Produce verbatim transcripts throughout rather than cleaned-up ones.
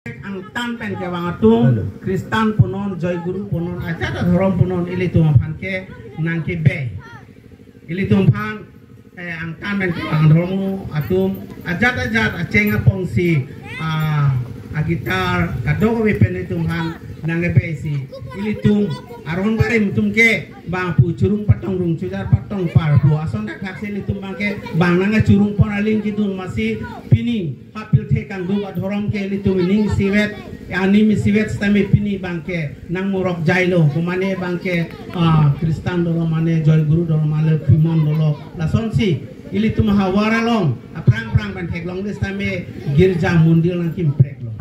angtan pen kevang atum, Halo. Kristan punon, Joy Guru punon, ajat adhorom punon, ilitum aphan ke nangkebe. Ilitum aphan, eh, angtan pen kevang adhorom atum, ajat ajat acheng apong si, ah, agitar, kadokave pen ilitum aphan nangkebe si. Ilitum aron barim atum ke bang pu churung patong rung chujar patong par pu ason dak dak si ilitum bang ke bang nangkachurung pon aling kedun masi pini ha pirthe kangduk adhorom ke ilitum ining isivet, anim isivet sitame pini bang ke nangmorok jailo, komane bang ke, ah, Kristan dolo mane Joy Guru dolo mane Khimon dolo. Lasonsi ilitum havar along aphrang phrang pen theklongle sitame girja mondir nangkimprek lo.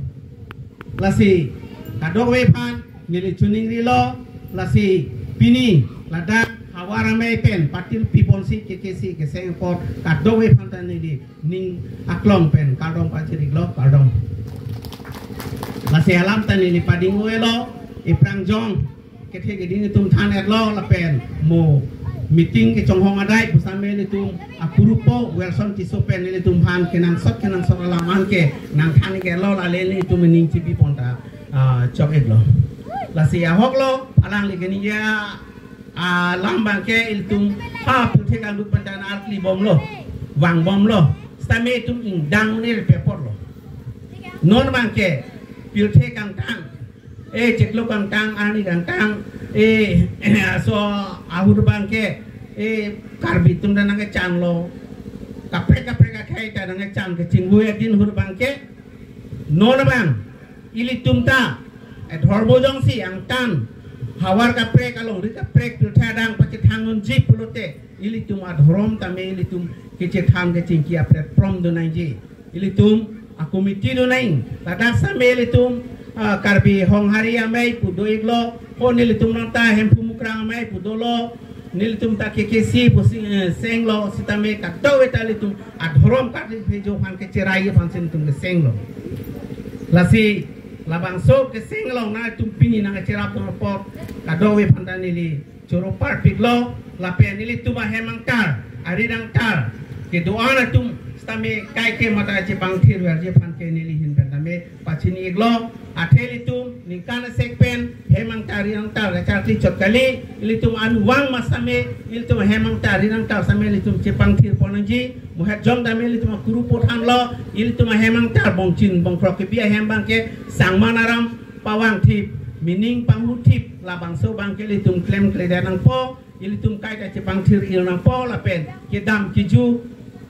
Lasi kadokave aphan neli choningrilo, lasi pini ladak havar amei pen patil piponsi K K C keseng apot kadokave aphan ta neli ning aklong pen kardom pachiriklo, kardom. Lasi alam ta neli pading-elo, iprangjong kethe keding atum than-etlo lapen mo meeting kechonghong adai pusitame ilitum akurupo Wilson Tisso pen ilitum aphan kenangsot kenangsot alam an ke nangthan-iklo, lale ilitum ining chipi pon ta, ah, chok-iklo. Lasi ahoklo, alangli keningje alam bang ke ilitum ha pirthe kangduk pen ta artli bomlo, vang bomlo. Sitame itum ingdang nirpe apotlo. Non bang ke pirthe kangtang, eh, chiklo kangtang, arni kangtang, eh, aso ahut bang ke, eh, Karbi atum ta nangkechanglo. Kaprek kaprek akhei ta nangkechang kechingvui adin ahut bang ke. Non bang ilitum ta, eh, dhormo jongsi angtan havar kaprek, alongri kaprek pirthe adang pachethang unji pulote ilitum adhorom tame ilitum kechethang kechingki aplatform do nangji. Ilitum a-committee do nang. Ladak sitame ilitum, ah, Karbi Honghari amei pu do-iklo, ho nelitum nang ta Hemphu Mukrang amei pu dolo, nelitum ta K K C pu si, eh, senglo, sitame kadokave ta ilitum adhorom kardi phejo aphan kecherai aphan si nelitum kesenglo. Lasi labangso keseng along nangtum pini nangcherap dun apot kadokave aphan ta neli choro parpiklo, lapen ilitum ahem angtar, arit angtar kedo-an atum sitame kaike mata chepangthir verji aphan ke neli ahin pen tame pachini-iklo. Athe ilitum ningkan asek pen hem angtar arit angtar kacharli chot kali, ilitum anvang ma sitame ilitum hem angtar arit angtar sitame ilitum chepangthir pon nangji. Muhet jong tame ilitum akurupo thanlo, ilitum ahem angtar bongchin bongkrok kebi ahem bang ke sangman aram pavangthip, mening panghuthip, labangso bang ke ilitum klemkledet nangpo, ilitum kaita chepangthir-ir nangpo, lapen kedam keju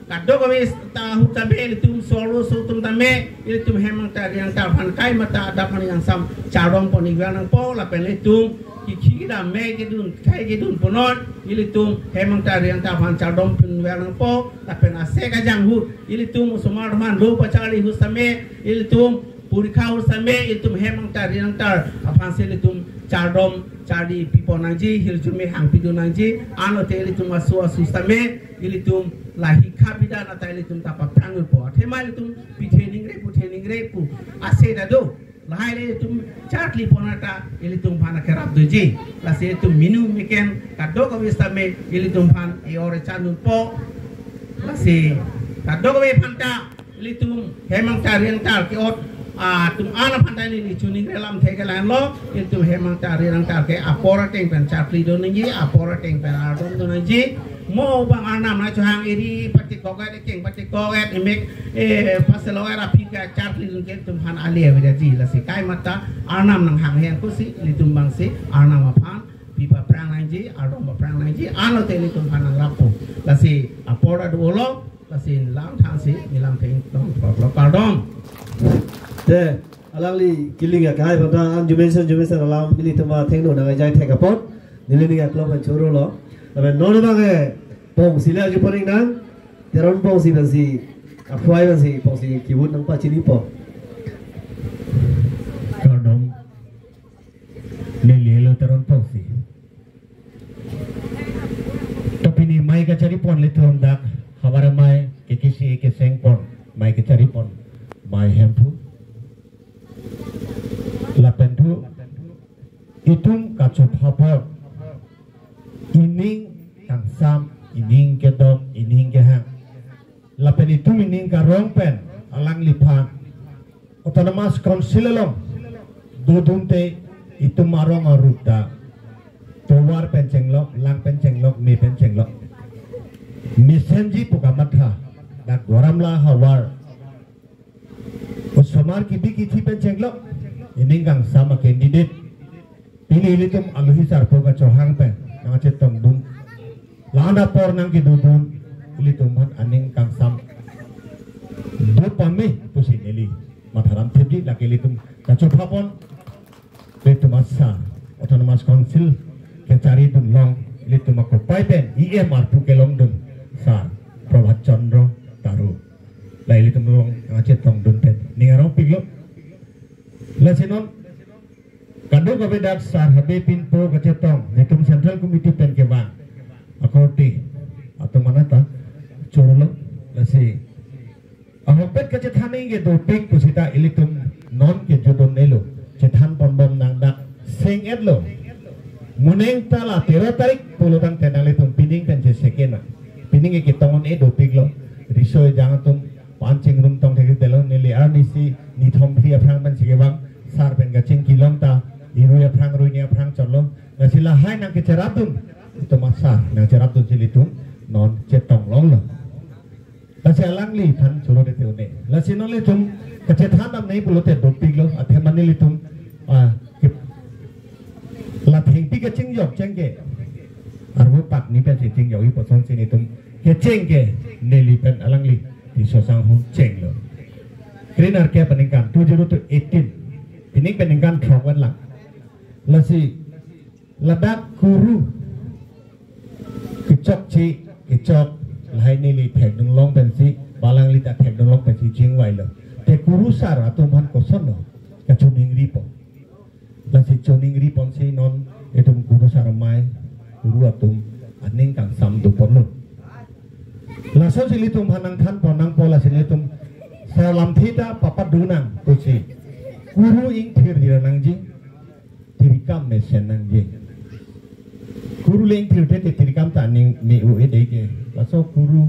kadokave ta ahut tame ilitum solo so atum tame ilitum hem angtar arit angtar aphan kai mata adap mani angsam chardom pon-ikver nangpo, lapen ilitum kikhi kedam me kedun khei kedun punon ilitum hem angtar arit angtar aphan chardom pon-ikver nangpo, lapen asek ajang ahut ilitum osomar aphan do pacharli ahut sitame ilitum porikha ahut sitame ilitum hem angtar arit angtar aphan si ilitum chardom charli pipon nangji, hirjume hangpi dun nangji, anlote ilitum aso aso sitame ilitum lahei khabida nata ilitum ta paphrang-ikpo. Athema ilitum pithe ningre puthe ningre pu ase ta do. Lahai le ilitum charli pon nata ilitum aphan kerap doji. Lasi ilitum minu meken kadokave sitame ilitum aphan e-or echan dunpo. Lasi kadokave aphan ta ilitum hem angtar arit angtar ke-ot, ah, atum an aphan ta neli choningri alamthe ke lahenlo, ilitum hem angtar arit angtar ke apor ateng pen charli do nangji, apor ateng pen ardom do nangji. Mo bang arnam nangchohang eri pati koket, ekeng pati koket, emek, eh, paseloket aphi ke charli dun ke ilitum aphan ale avedaji. Lasi kai mata arnam nanghang heng kosi ilitum bang si arnam aphan pi paphrang nangji, ardom paphrang nangji, anlote ilitum aphan nangrappo. Lasi apor ta dolo, lasi lam thansi, neli lamthe ingtong, kardom. Te, alangli kiling akai bata, an jumensen, jumensen alam, nelitum athengno nangkejai thek apot, neli ning aklong pen chorolo. Lapen non bang ke, pongsi le aju paning nang, Teron pongsi pensi, aphuai pensi, pongsi kivut nangpachinipo. Kardom. Neli helo Teron pongsi. To pini mei kachari pon ilitum dak havar amei K K C keseng pon mei kachari pon mei Hemphu. Lapen thu itum kachopha apot ining kangsam, ining kedom, ining kehang. Lapen itum ining karong pen alangliphan Autonomous Council along dodunte itum arong arup ta tovar pen chenglok, lang pen chenglok, me pen chenglok. Mesenji pu kamatha, dak Goramla havar osomar kibi kithi pen chenglok, ining kangsam a-candidate. Pini ilitum alohi sarpo kachohang pen nangchetongdun. La-an apor nangkedodun, ilitum aphan aning kangsam do pame pusi neli matharam thipji. Lake ilitum kachopha pon, ilitum asar Autonomous Council kecharidun long, ilitum akopai pen E M arpu kelongdun sar Prabhat Chandra Taro. La ilitum along nangchetongdun pen ning arongpiklo. Lasi non kadokave dak sar habe pinpo kachetong, netum Central Committee pen kevang akorte atum anat ta chorolo. Lasi ahokpet kachethan nangji dopik pusita ilitum non kejutdun-elo, chethan ponbom nang dak seng-etlo. Mo neng ta la tero tarik pulo tangte nanglitum pining pen che second a, pining ke ketong-un-e dopiklo. Riso ejang atum pan chingrum tong thekthelo, neli arnisi nithom phli aphrang pensi kevang, sar pen kachingki long ta irui aphrang, ruini aphrang chotlo. Lasi lahai nangkecherapdun, itum asar nangcherapdunsi ilitum non chetong longlo. Lasi alangliphan choro dete un-e. Lasi non ilitum kachethan damnei pulote dopiklo, athe mane ilitum, ah, ke-, la thengpi kachingjok cheng ke arvo pakni pensi chingjokji pu asonsi netum kecheng ke neli pen alangli Tisso sangho chenglo. Kre-nerkep aningkan, two zero to eighteen. Pining pen ningkan throk vanlang. Lasi ladak kuru kechokche, kechok lahai neli thekdun long pensi, ba alangli ta thekdun long pensi chingvailo. Te kurusar atum aphan kosonlo kachoningripo. Lasi choningri ponsi non itum kurusar amei, kuru atum aning kangsam do ponlo. Lasonsi ilitum aphan nangthan pon nangpo, lasi ilitum sar lamthe ta papadunang pusi. Kuru ingthirjir nangji, tirikam mesen nangji. Kuru le ingthirthe te tirikam ta aning me-o-e dei ke. Laso kuru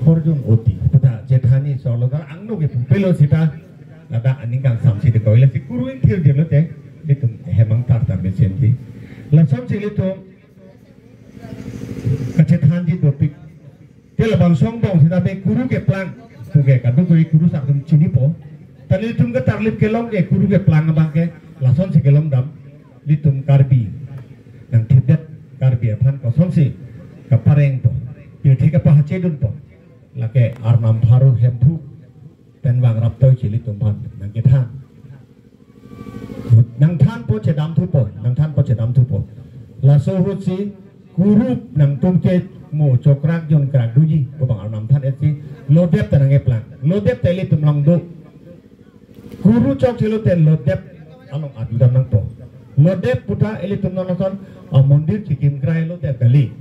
horjun oti puta chethanji, solo kar angno ke pupelo sita ladak aning kangsamsi dekoi. Lasi kuru ingthirjirlo te ilitum hemang tar ta mesenji. Lasonsi ilitum kachethanji dopik. Te labangso angbong sita be kuru keplang puke kadokave kurusar atum chinipo. Ta ilitum ke tarlip kelong ke kuru keplang abang ke lasonsi kelong dam. Ilitum Karbi nangthipdet, Karbi aphan kosonsi kaparengpo, pirthe kapahachedunpo. Lake Arnam Pharo Hemphu pen vang raptoi si ilitum aphan nangkethan. Nangthanpo chedamthupo, nangthanpo chedamthupo. Laso ahutsi kuru nangtum ke mo chokrak jonkrak doji pu abang arnam than-etsi lodep ta nangkeplang. Lodep ta ilitum along do. Kuru chokchelo te lodep along adudam nangpo. Lodep puta ilitum non ason amondir chikim krai lodep kali.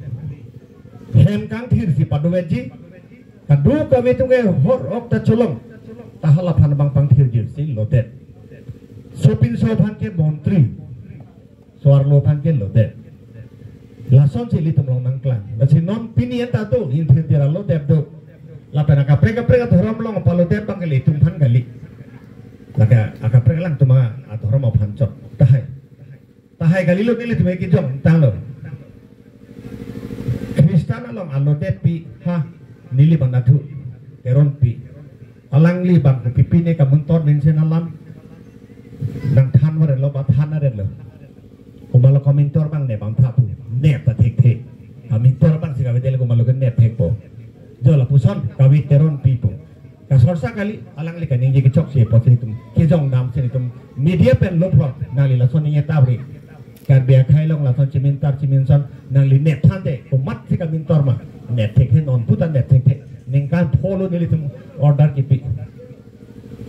Hem kangthirsi padovetji. Kadokave atum ke hor ok ta cholong. Ta halaphan abang pangthirjirsi lodep. Sopinso aphan ke montri, so-arlo aphan ke lodep. Lasonsi ilitum along nangklang. Lasi non pini anta do, ingthirjir alodep do. Lapen akaprek kaprek adhorom along palodep abang ke ilitum aphan kali. Lake akaprek alangtum adhorom aphan chot. Tahai. Tahai kalilo, nelitum ke kejong tanglo. Khristan along alodeppi ha, neli abang nathu, Teronpi. Alangli abang kopipine kamuntor ninsen alam nangthan varelo ba than arelo. Komatlo kamuntor abang nep abang tha pu. Nep ta thekthe. Kamuntor abangsi kavedetlo, komatlo ke nep thekpo. Jo lapuson kave Teronpi pu. Kasorsa kali, alangli kaningje kechokche apotsi itum kejong damsi itum media pen lophlok, nangli lason ningje tavri. Karbi akhei along lason chimintar chiminson nangli nep thante, komatsi kamuntor ma? Nep thekthe, non puta nep thekthe. Ningkan pholo nelitum order kipi.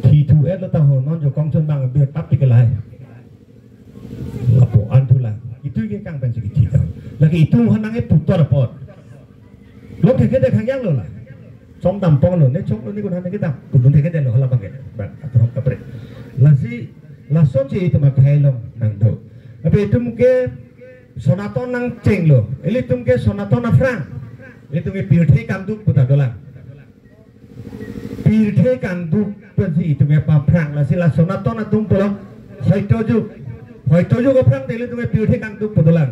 Thithu-etlo ta ho, non jo kongchon abang birtap tik lahai. Lapu-an thulang. Itum ke kang pensi kithi kang. Lake itum aphan nangkeputar apot. Lok thekthedet khangjanglo la. Chongdam ponglo, ne chonglo ne kunhan ne kedam. Pudun thekthedetlo hala abang ke. Bang, adhorom kaprek. Lasi, lasonsi itum akhei along nangdo. Lapen itum ke Sonaton nangchenglo. Ilitum ke Sonaton aphrang. Ilitum ke pirthe kamduk puta dolang. pirthe kangduk pensi itum ke aphrang, lasi la Sonaton atum pulo hoito juk, hoito juk aphrang te ilitum ke pirthe kangduk pu dolang.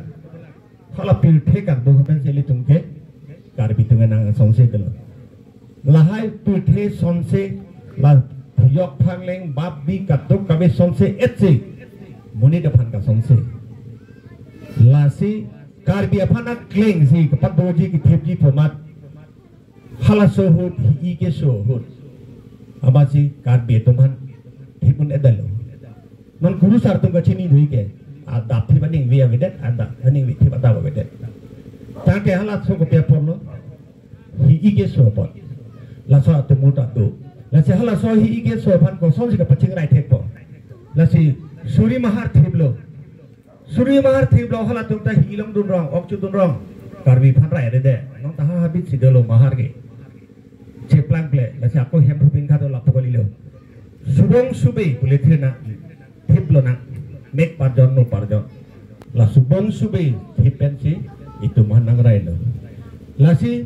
Hala pirthe kangduk pensi ilitum ke Karbi atum ke nang sonse dolo. Lahai pirthe sonse, la yok phangleng bap bi kaduk kabe sonse et si monit aphan kasonse. Lasi Karbi aphan akleng si kapadoji kethipji format. Halaso ahut, hi-i keso ahut, amatsi Karbi atum aphan thip un-edetlo. Non kurusar atum kachini dui ke, adap thip aningve avedet, adap aningve thip adap avedet. Tangte halaso kopi aporlo, hi-i keso apot. Laso atum ahut ado. Lasi halaso hi-i keso aphan kosonsi kapachingrai thekpo. Lasi suri mahar thiplo. Suri mahar thiplo, halatum ta hi-i longdun rong, ok chodun rong. Karbi aphan rairede. Non ta ha habit si dolo mahar ke. Cheplang ple, lasi ako hem phupin kado lapu kalilo. Subong sube pule thir nang, thiplo nang. Mek parjon no parjon. La subong sube thip pensi itum aphan nangrailo. Lasi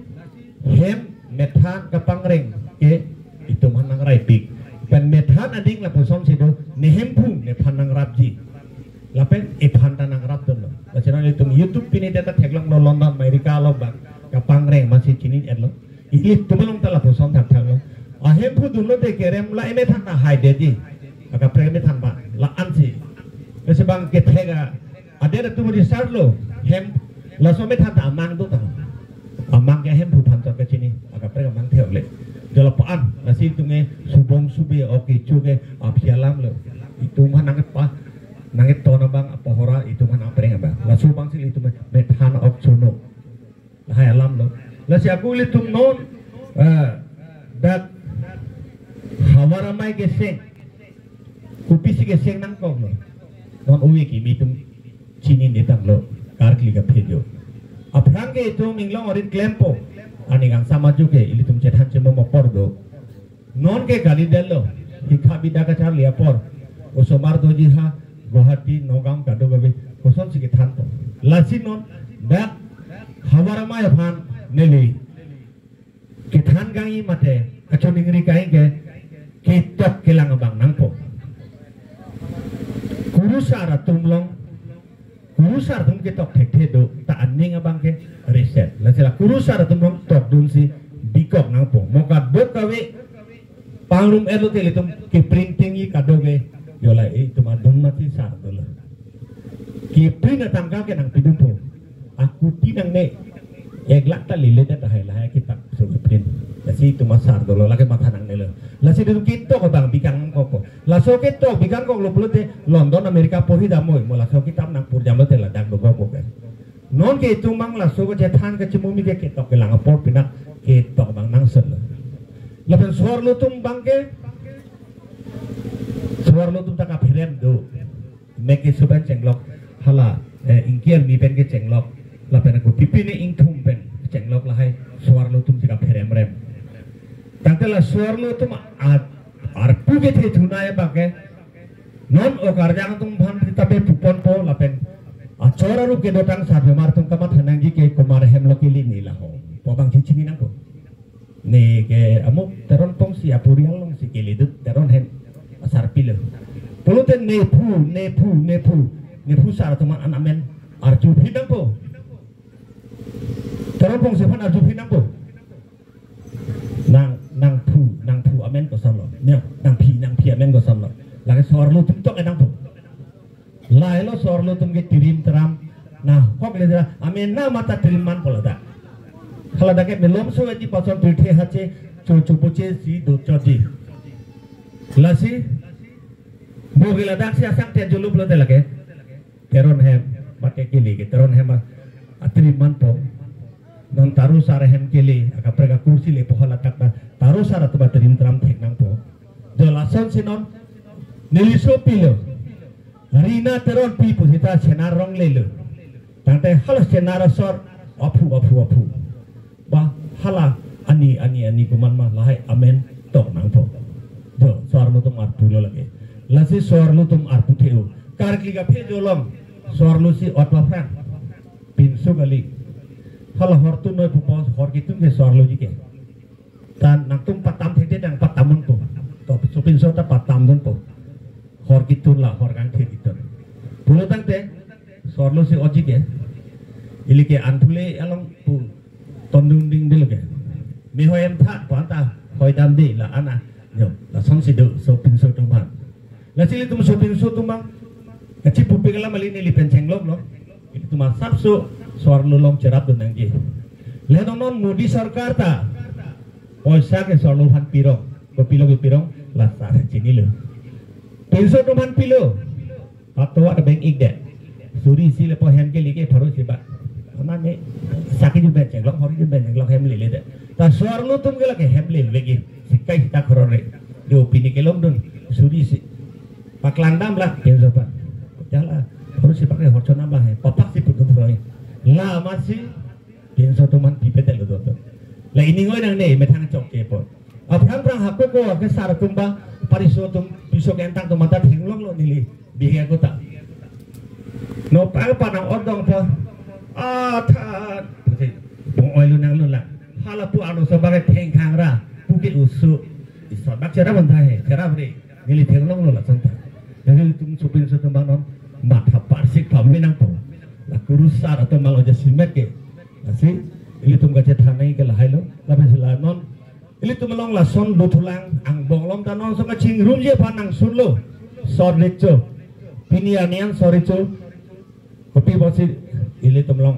hem methan kapangreng ke itum aphan nangraipik. Pen methan ading lapuson si do, ne hemphu nephan nangrapji. Lapen iphan ta nangrapdunlo. Lasi non itum YouTube pini data theklonglo, London, America along abang kapangreng amatsi chini-etlo. Ilitum along ta lapuson thakthaklo. Ahemphu dunlo te kerem la emethan ta haidetji. Akaprek emethan ba la-ansi. Lasi bang kethek a adet atum research lo, hem, laso methan ta amang do ta. Amang ke hemphu aphan chot kachini, akaprek amang theklong le. Jo lapu-an, lasi itum ke subong sube ok kecho ke aphi alam lo. Itum aphan nangkepa, nangketon abang apohor a itum aphan nangpreng abang. Laso abangsi itum methan ok chono. Lahai alam lo. Lasi ako ilitum non, eh, dak havar amei keseng. Kopisi keseng nangkoklo. Non ove kimi atum chinine tanglo. Karkli kaphejo. Aphrang ke itum inglong arit klempo. Aning angsam ajo ke ilitum chethan chemom apor do. Non ke kali detlo, hikha bida kacharli apor. Osomar doji ha, Guwahati, Nagaon kadokave, kosonsi kethanpo. Lasi non, dak havar amei aphan neli kethan kangji mate, kachiningri kangji ke, ketok kelang abang nangpo. Kurusar atum along, kurusar atum ketok thekthe do, ta aning abang ke reset. Lasi la kurusar atum along tokdunsi bikok nangpo. Mo kadokave pangrum-etlo te ilitum ke printing i kadokave. Jo la itum adung mati sar dolo. Ke print atangka ke nangpidunpo. Akuti nangne ek lakh ta lele ta hai lahai kitap so ke print. Lasi itum asar dolo lake matha nangnelo. Lasi itum ketok abang bikangkokpo. Laso ketok bikangkoklo pulote London, America porhi damnoi, mo laso kitap nangpur damlo te ladak dokokpo ke. Non ke itum abang laso kachethan kachemumi ke ketok kelang apor pina ketok abang nangsenlo. Lapen so-arlo atum abang ke, so-arlo atum ta kapherem do. Mek keso pen chenglok, hala, eh, ingki arni pen kechenglok. Lapen ako pipine ingthum pen chenglok lahai so-arlo atum si kapheremrem. Tangte la so-arlo atum a-, arpu kethe thunei abang ke, non okarjang atum aphan sita pe puponpo lapen achor arup kedotang sarpimar atum kamatha nangji ke komat ahem lo kele ne laho. Pu abang chichini nangpo. Ne ke amuk Teron Pongsi apurial alongsi kele dut Teron ahem asarpi lo. Pulote nephu, nephu, nephu, nephu sar atum an amen arjuphi nangpo. Teron Pongsi aphan arjuphi nangpo. Nang, nangphu, nangphu amen kosonlo. Neo, nangphi, nangphi amen kosonlo. Lake so-arlo atum tok enangpo. Lahelo so-arlo atum ke tirim tram. Nahok le jera, amen na mata tirim manpo ladak. Haladak ke malomso edi pason pirthe hache, cho chopoche si dochotji. Lasi, mo ke ladak si asang te jolo pulote lake. Teron ahem, mate kele ke, Teron ahem a, atirim manpo. Non Taro sar ahem kele, akaprek akursi lepo haladak ta, Taro sar atum atirim tram thek nangpo. Jo lasonsi non, neli sopilo. Rina Teronpi pu sita Senar Rongle lo. Tangte hala Senar asor, aphu, aphu, aphu. Ba, hala, ani, ani, ani komat ma, lahai amen tok nangpo. Jo, so-arlo atum arpulo lake. Lasi so-arlo atum arpu the-o. Karkli kaphejo along, so-arlo si ot aphrang pinso kali. Hala hortu noi pupo, hor kitung ke so-arloji ke. Ta nangtum patam thekthedet nang patam unpo. To sopinso ta patam dunpo. Hor kitur la, hor kangthir kitur. Pulo tangte, so-arlo si ojike. Ili ke anthule along pu tondung ding dilo ke. Me hoi em tha, pa ta hoi dam de la ana. Yo, lasonsi do, sopinso atum aphan. Lasi ilitum sopinso atum aphan. Kachipupe ke la mali neli pen chengloklo. Ilitum asapso so-arlo along cherapdun nangji. Leno non Modi Sarkar ta poisa ke so-arlo aphan pirong. Kopilo ke pirong, la sar chinilo. Pinso atum aphan pilo. Pato ada bank ik de. Suri isi lapu hem kele ke pharo isi bak. Mana ne saki ju ben chenglok, pharo ju ben chenglok hem lele de. Ta so-arlo atum ke lake hem lele ke. Sikai sita khrore. Jo pini kelongdun. Suri isi. Paklang dam la, pinso aphan. Jala, pharo isi bak ke horchon dam la he. Papak si putum pharo. La masi, pinso atum aphan pipedet lo dodo. La ini ngoi nangne, methang chokche po. Aphrang phrang hako ko, ke sar atum ba, pariso atum, piso ke entang atum mata thenglonglo neli, bihe ko ta. Nopak pa nang odong po. Athan. Pusi, bong-oilo nanglo la. Hala pu ano so bak ke thengkhang ra, pu ke usu. Iso bak cherap bang tha he, cherap re. Neli thenglonglo lason ta. Neli tum sopinso atum abang non matha parsik pame nangpo. La kurusar atum abang lo jasemet ke. Lasi ilitum kachethan nangji ke lahailo. Lapen si la non ilitum along lason dothulang angbong along ta non so kachingrumji aphan nangsunlo. So-arlo recho. Pini arni an so-arlo recho. Kopi apotsi ilitum along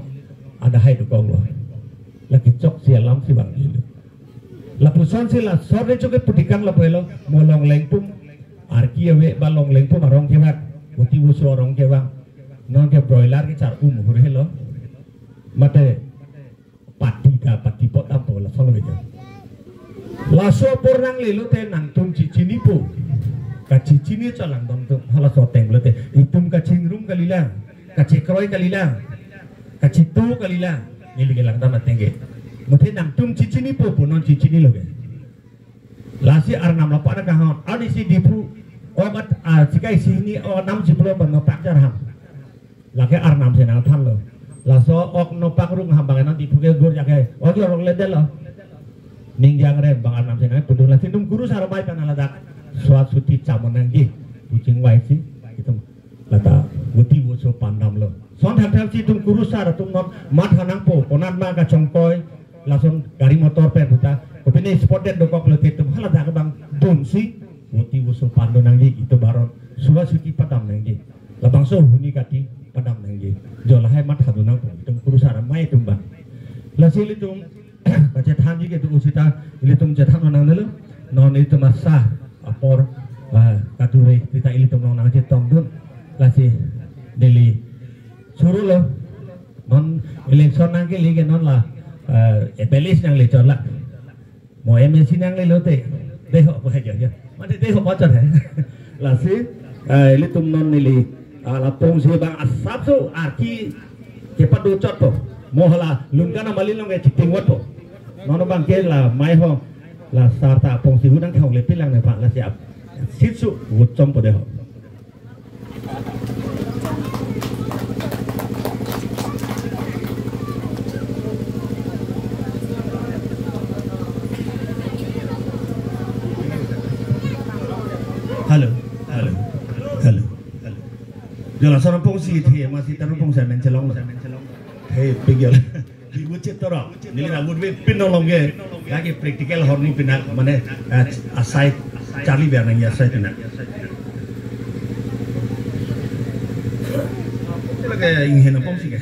adahai dokoklo. Lake chokche alam si vangjilo. Lapusonsi la so-arlo recho ke putikang lapu helo, mo longleng atum arki ave ba longleng atum arong kevang, voti voso arong kevang. Non ke broiler kechar um hur helo. Mate pati ta pati apot dampo lason lo ke. Laso apor nanglelo te nangtum chichinipo. Kachichini chalangdun atum halaso ateng lote. Itum kachingrum kalilang, kachekroi kalilang, kachito kalilang. Neli kelangdam ateng ke. Muthe nangtum chichinipo pu non chichinilo ke. Lasi arnam lapu-an kahon. Arnisi Diphu. O mat, ah, sikai sini o nam chiplo ban nopak jar ham. Lake arnam si nangthanlo. Laso ok nopak rung ham bang non Diphu ke gur jake. Ok rong ledetlo. Ning jangrem bang arnam si nangpudun lasi itum kurusar amei pen ladak. Suat suti cham nangji. Kuching wai si. Itum lata voti voso pandamlo. Son tham tham si itum kurusar atum non matha nangpo. Konat ma kachongkoi. Lason gari motor pen puta. Kopine spot det dokok lote itum haladak abang dunsi. Voti voso pandun nangji itum aron. Suat suti padam nangji. Labangso huni kati padam nangji. Jo lahai mathadun nangpo. Itum kurusar amei atum abang. Lasi ilitum kachethanji ke tu sita ilitum chethan nangnelo. Non ilitum asa apor, ah, kadure sita ilitum along nangchetongdun. Lasi neli surulo. Non election nangkele ke non la, ah, M L A si nangle chot la. Mo M A C nanglelo te. Deho ko hai ja. Mane deho bachar hai. Lasi, eh, ilitum non neli, ah, la apongsi abang asapso arki kepado chotpo. Mo hala Lunkan amali along ke chiting watpo. Non abang ke la mei ho. La sar ta apongsi hu nangkehong le pilang ne pa lasi ap. Sitsu vot chompo deho. Hello, hello, hello, hello. Jo lason apongsi the, masi ta apongsi amen chelonglo. He, pigel. Di buchet toro. Neli ra budve pin nolong ke. Lake practical hormu pina mane, eh, asai charli biar nang asai pina. Lake inghen apongsi ke.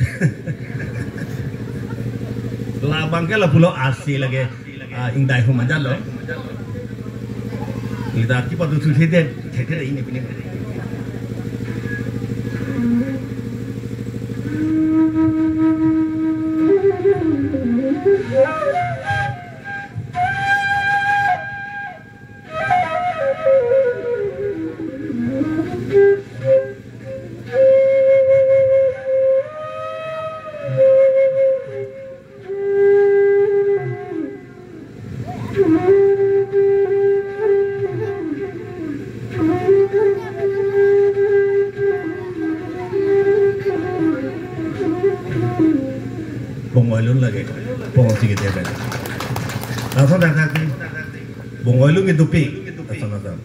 Labang ke lapulo asi lake, ah, ingdai hum aja lo. Kita kipa tu tu thede, thede ini pini. Pong wailun lake, pong sigi dia kan. Langsung dah tadi. Ngoilung ke dupik. Asam-asam.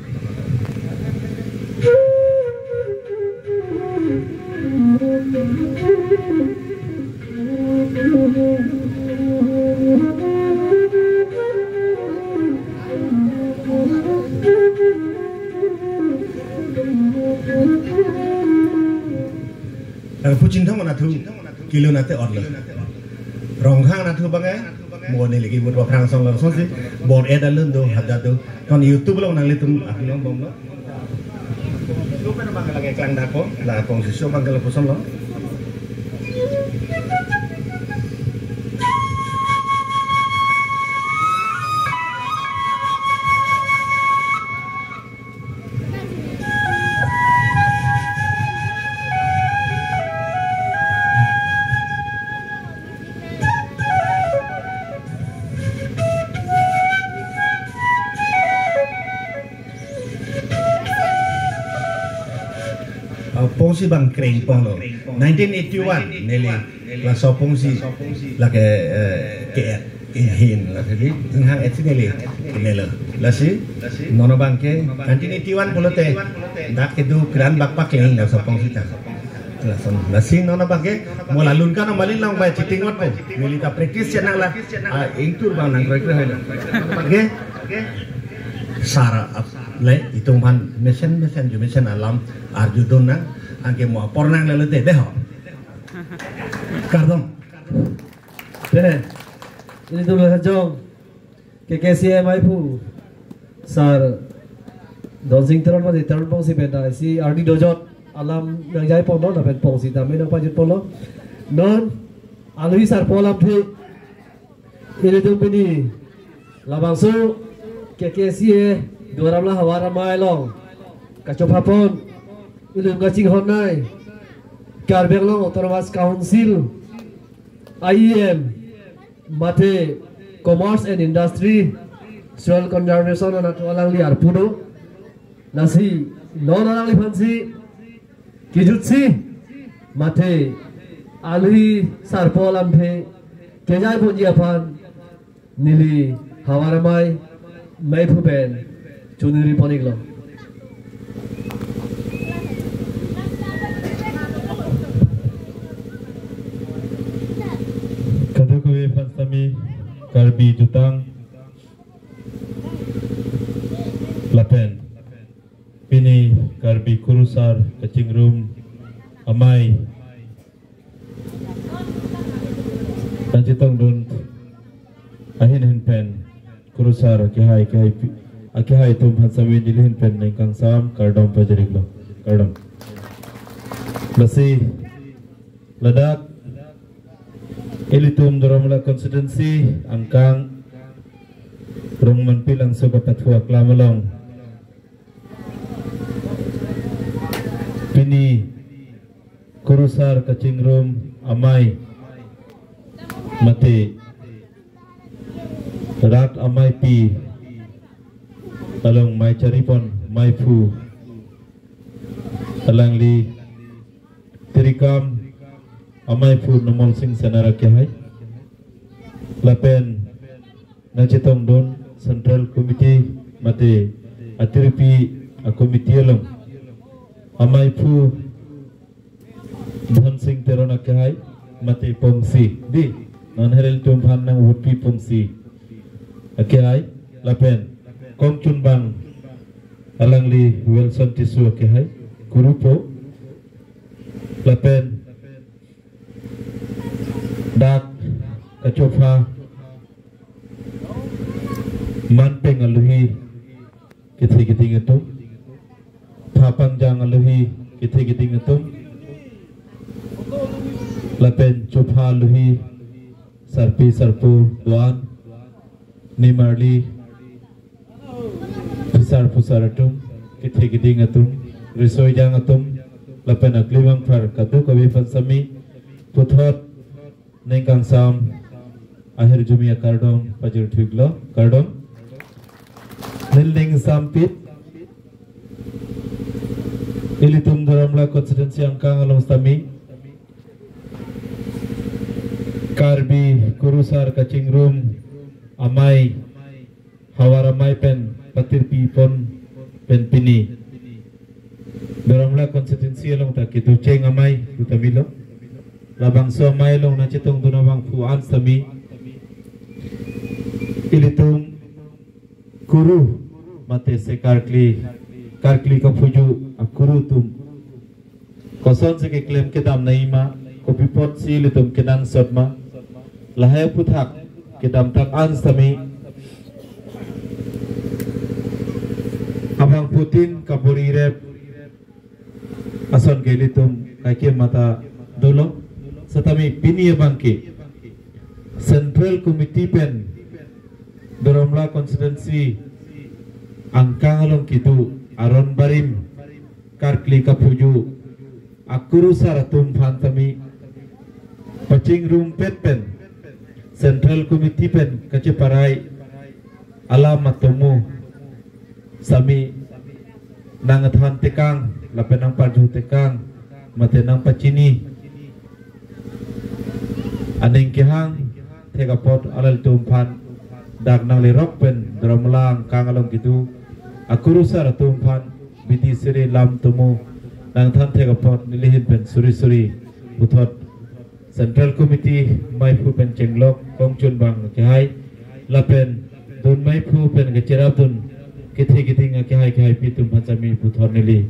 Lapu Chinthong anatthu kelun ate orlo. Rongkhang anatthu abang ke, mo neli kebut aphrang asong langsong si, bor-et alun do, hadak do. Kon YouTube along nanglitum aklong bomlo. Lapen abang ke lake klang dako, la pongsi so abang ke lapuson lo. Ah, pongsi abang kreng ponglo. Nineteen eighty-one neli laso pongsi lake, eh, ke-et, eh, hin lake di, inghang-et si neli nelo. Lasi non abang ke nineteen eighty-one pulote dak kedo kiran bak pakeng laso pongsi ta. Lason, lasi non abang ke mo la lun kan malin lang bai chiting wat po. Neli ta practice chenang la, ah, ingtur abang nangkroi-kroi hoi lo. Abang ke sar ap le itum aphan mesen mesen ju mesen alam arjudun nang, anke mo apor nang lelo te deho. Kardom. Te, ilitum la jong K K C A maiphu sar Donsing Teron mate Teron pongsi pen ta isi arni dojot alam nangjai ponlo, lapen pongsi tame nangpajut ponlo. Non alwi sarpo alamthe, ilitum pini labangso K K C A Duar Amla Havar Amei along kachopha pon, ilitum kachinghon nai Karbi Anglong Autonomous Council, I E M, mate Commerce and Industry, Soil Conservation anatthu alangli arpu do. Lasi non alangliphansi kejutsi mate alwi sarpo alamthe kejai ponji aphan neli Havar Amei maiphu pen choningri pon-iklo. Kadokave aphan sami Karbi jutang lapen pini Karbi Kurusar Kachingrum Amei nangchetongdun ahin ahin pen Kurusar akehai, akehai pi-, akehai atum aphan sami neli ahin pen ningkangsam kardom pajir-iklo. Kardom. Lasi ladak ilitum Duar Amla constituency angkang Rongmanpi Langso kapathu aklam along pini Kurusar Kachingrum Amei mate rat ameipi along mei chari pon maiphu alangli tirikam amaiphu Numal Sing Senar akehai lapen nangchetongdun Central Committee mate atirpi a-committee along amaiphu Dhonsing Teron akehai mate pongsi di, non herel atum aphan nangvotpi pongsi akehai, lapen kongchunbang alangli Wilson Tisso akehai, kurupo, lapen dak kachopha manpeng aluhi kethe keding atum, phapangjang aluhi kethe keding atum, lapen chopha aluhi sarpi sarpo doan, nimarli, phisar phusar atum, kethe keding atum, riso ejang atum, lapen aklimang phar kadokave aphan sami puthot ningkangsam ahirjume akardom pajir-iklo, kardom. Neli ningsampit, ilitum Duar Amla constituency angkang along sitame Karbi Kurusar Kachingrum Amei Havar amei pen patirpi pon pen pini Duar Amla constituency along ta kedo cheng amei pu tame lo. Labangso amei along nangchetongdun abangphu an sitame ilitum kuru mate se karkli, karkli kaphuju akuru atum kosonsi keklem kedam nangji ma, kopi apotsi ilitum kenangsot ma, lahai aphuthak kedamtang an sitame abangphutin kabor-i rep ason ke ilitum kaikema ta dolo. Setame pini abang ke Central Committee pen Duar Amla constituency angkang along kedo aron barim karkli kaphuju akurusar atum aphan tame pachingrumpet pen Central Committee pen kacheparai alam atomo sitame nangthan tekang lapen nangparju tekang mate nangpachini aning kehang thek apot alanglitum aphan dak nanglerok pen Duar Amla angkang along kedo akurusar atum aphan bidi sere lam atomo nangthan thek apot nelihin pen suri suri puthot Central Committee meiphu pen chenglok kongchunbang akehai lapen dun meiphu pen kacherapdun kethe keding akehai kehaipi atum aphan sitame puthot neli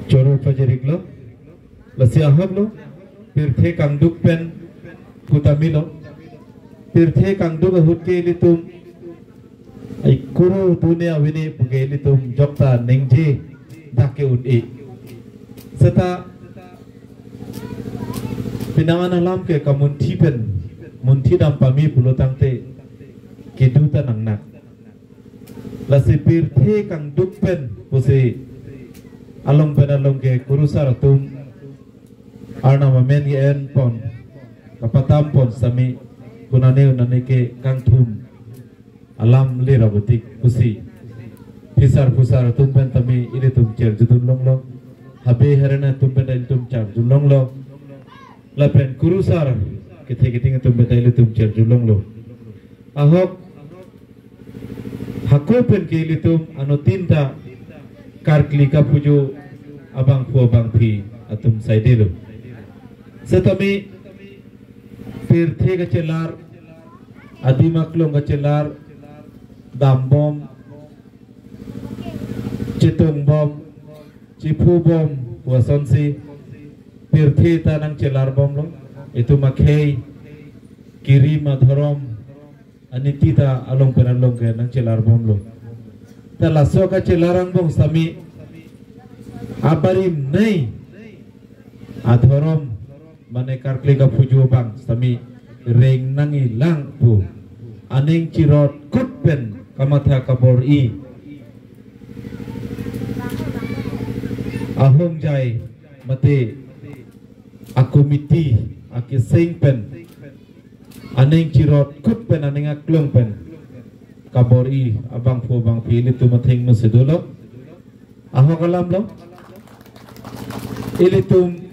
choro pajiriklo. Lasi ahok lo, pirthe kangduk pen pu tame lo. Pirthe kangduk ahut ke ilitum ai kuru dunia vini pu ke ilitum jokta ningje dak ke un-e. Seta penang an alam ke kamunthi pen munthi dam pame pulo tangte kedo ta nangnak. Lasi pirthe kangduk pen pusi along pen along ke kurusar atum Arnam amen ke-en pon, kapatam pon sitame kunani unani ke kangthum alam lerap atik pusi phisar phusar atum pen tame ilitum cherjudun longlo. Habe harana atum pen ilitum cherjudun longlo. Lapen kurusar kethe keding atum pen ilitum cherjudun longlo. Ahok hako pen ke ilitum anuttin ta karkli kaphuju abangphu abangphi atum saidelo. Setame pirthe kachelar, adim aklong kachelar, dambom, chetongbom, chephubom pu asonsi pirthe ta nangchelarbomlo. Itum akhei, kirim adhorom, aniti ta along pen along ke nangchelarbomlo. Ta laso kachelar angbong sitame abarim nei adhorom mane karkli kaphuju abang sitame reng nangjilang pu aning chirot kut pen kamatha kabor-i ahongjai mate akomiti akeseng pen aning chirot kut pen aning aklong pen kabor-i abangphu abangphi ilitum athengno si dolo. Ahok alam lo. Ilitum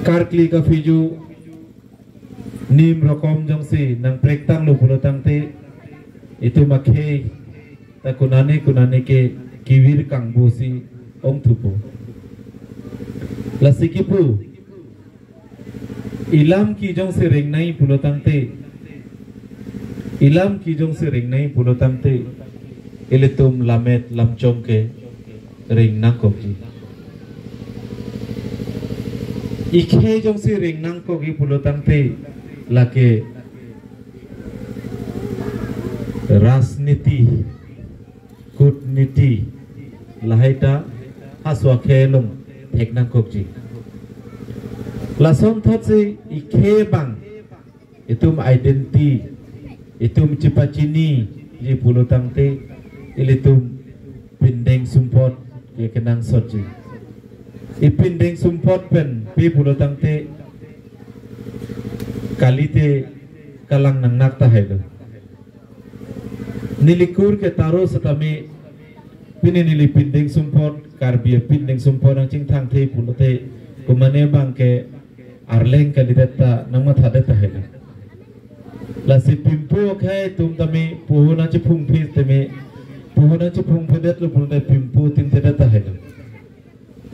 karkli kaphuju nim rokom jongsi nangprektanglo pulo tangte itum akhei ta kunani kunani ke kevir kangbo si ongthupo. Lasi kipu ilam ki jongsi reng nangji pulo tangte, ilam ki jongsi reng nangji pulo tangte, ilitum lammet lamchong ke reng nangkokji. Ikhei jongsi reng nangkokji pulo tangte, lake rajniti, kutniti, lahai ta halaso akhei along thek nangkokji. Lason thotsi ikhei abang itum identity, itum chepachiniji pulo tangte, ilitum pindeng sumpot ke kenangsotji. Ipindeng sumpot pen pi pulo tangte, kalite kalang nangnak tahai lo. Neli kur ke taro setame pini neli pindeng sumpot, Karbi apindeng sumpot nangchingthangthe pulote, kumane abang ke arleng kalidet ta nangmathadet tahai lo. Lasi pimpo akhei atum tame pohon achiphung phi tame, pohon achiphung phi det lo pulote pimpo tin te det tahai lo.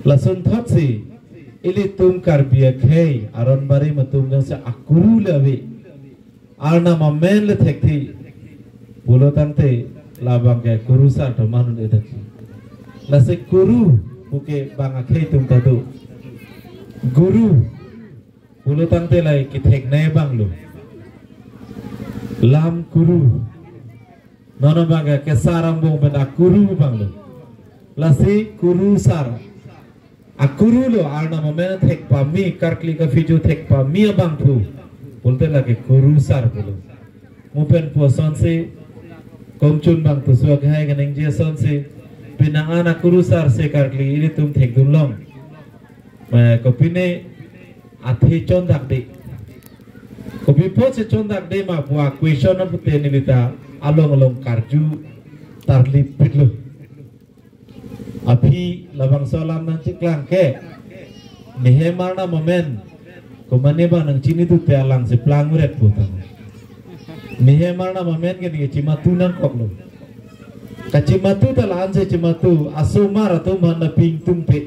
Lason thot si ilitum Karbi akhei aron barim atum jongsi akuru le ave, Arnam amen le thekthe pulo tangte labang ke kurusar to manun edet. Lasi kuru puke bang akhei atum ta do. Guru pulo tangte lahai kethek ne bang lo. Lam kuru. Nono bang ke sar angbong pen akuru bang lo. Lasi kurusar. Akuru lo, Arnam amen thek pame, karkli kaphuju thek pame abangphu pulote lake kurusar pulo. Mo pen pu asonsi, kongchun bang tu suak hai kaningje asonsi, pini an akurusar si karkli ilitum thekdun long. Eh, kopine athe chondakde. Kopi apotsi chondakde ma pu a-question apute nelita along along karju tarlip pitlo. Aphi labangso alam nangcheklang ke. Ne hem Arnam amen. Komane bang nangchini dute alang si plangret pu tang. Ne hem Arnam amen ke ne chimatu nangkoklo. Kachimatu ta la-an si chimatu, asomar atum aphan na pingtungpe.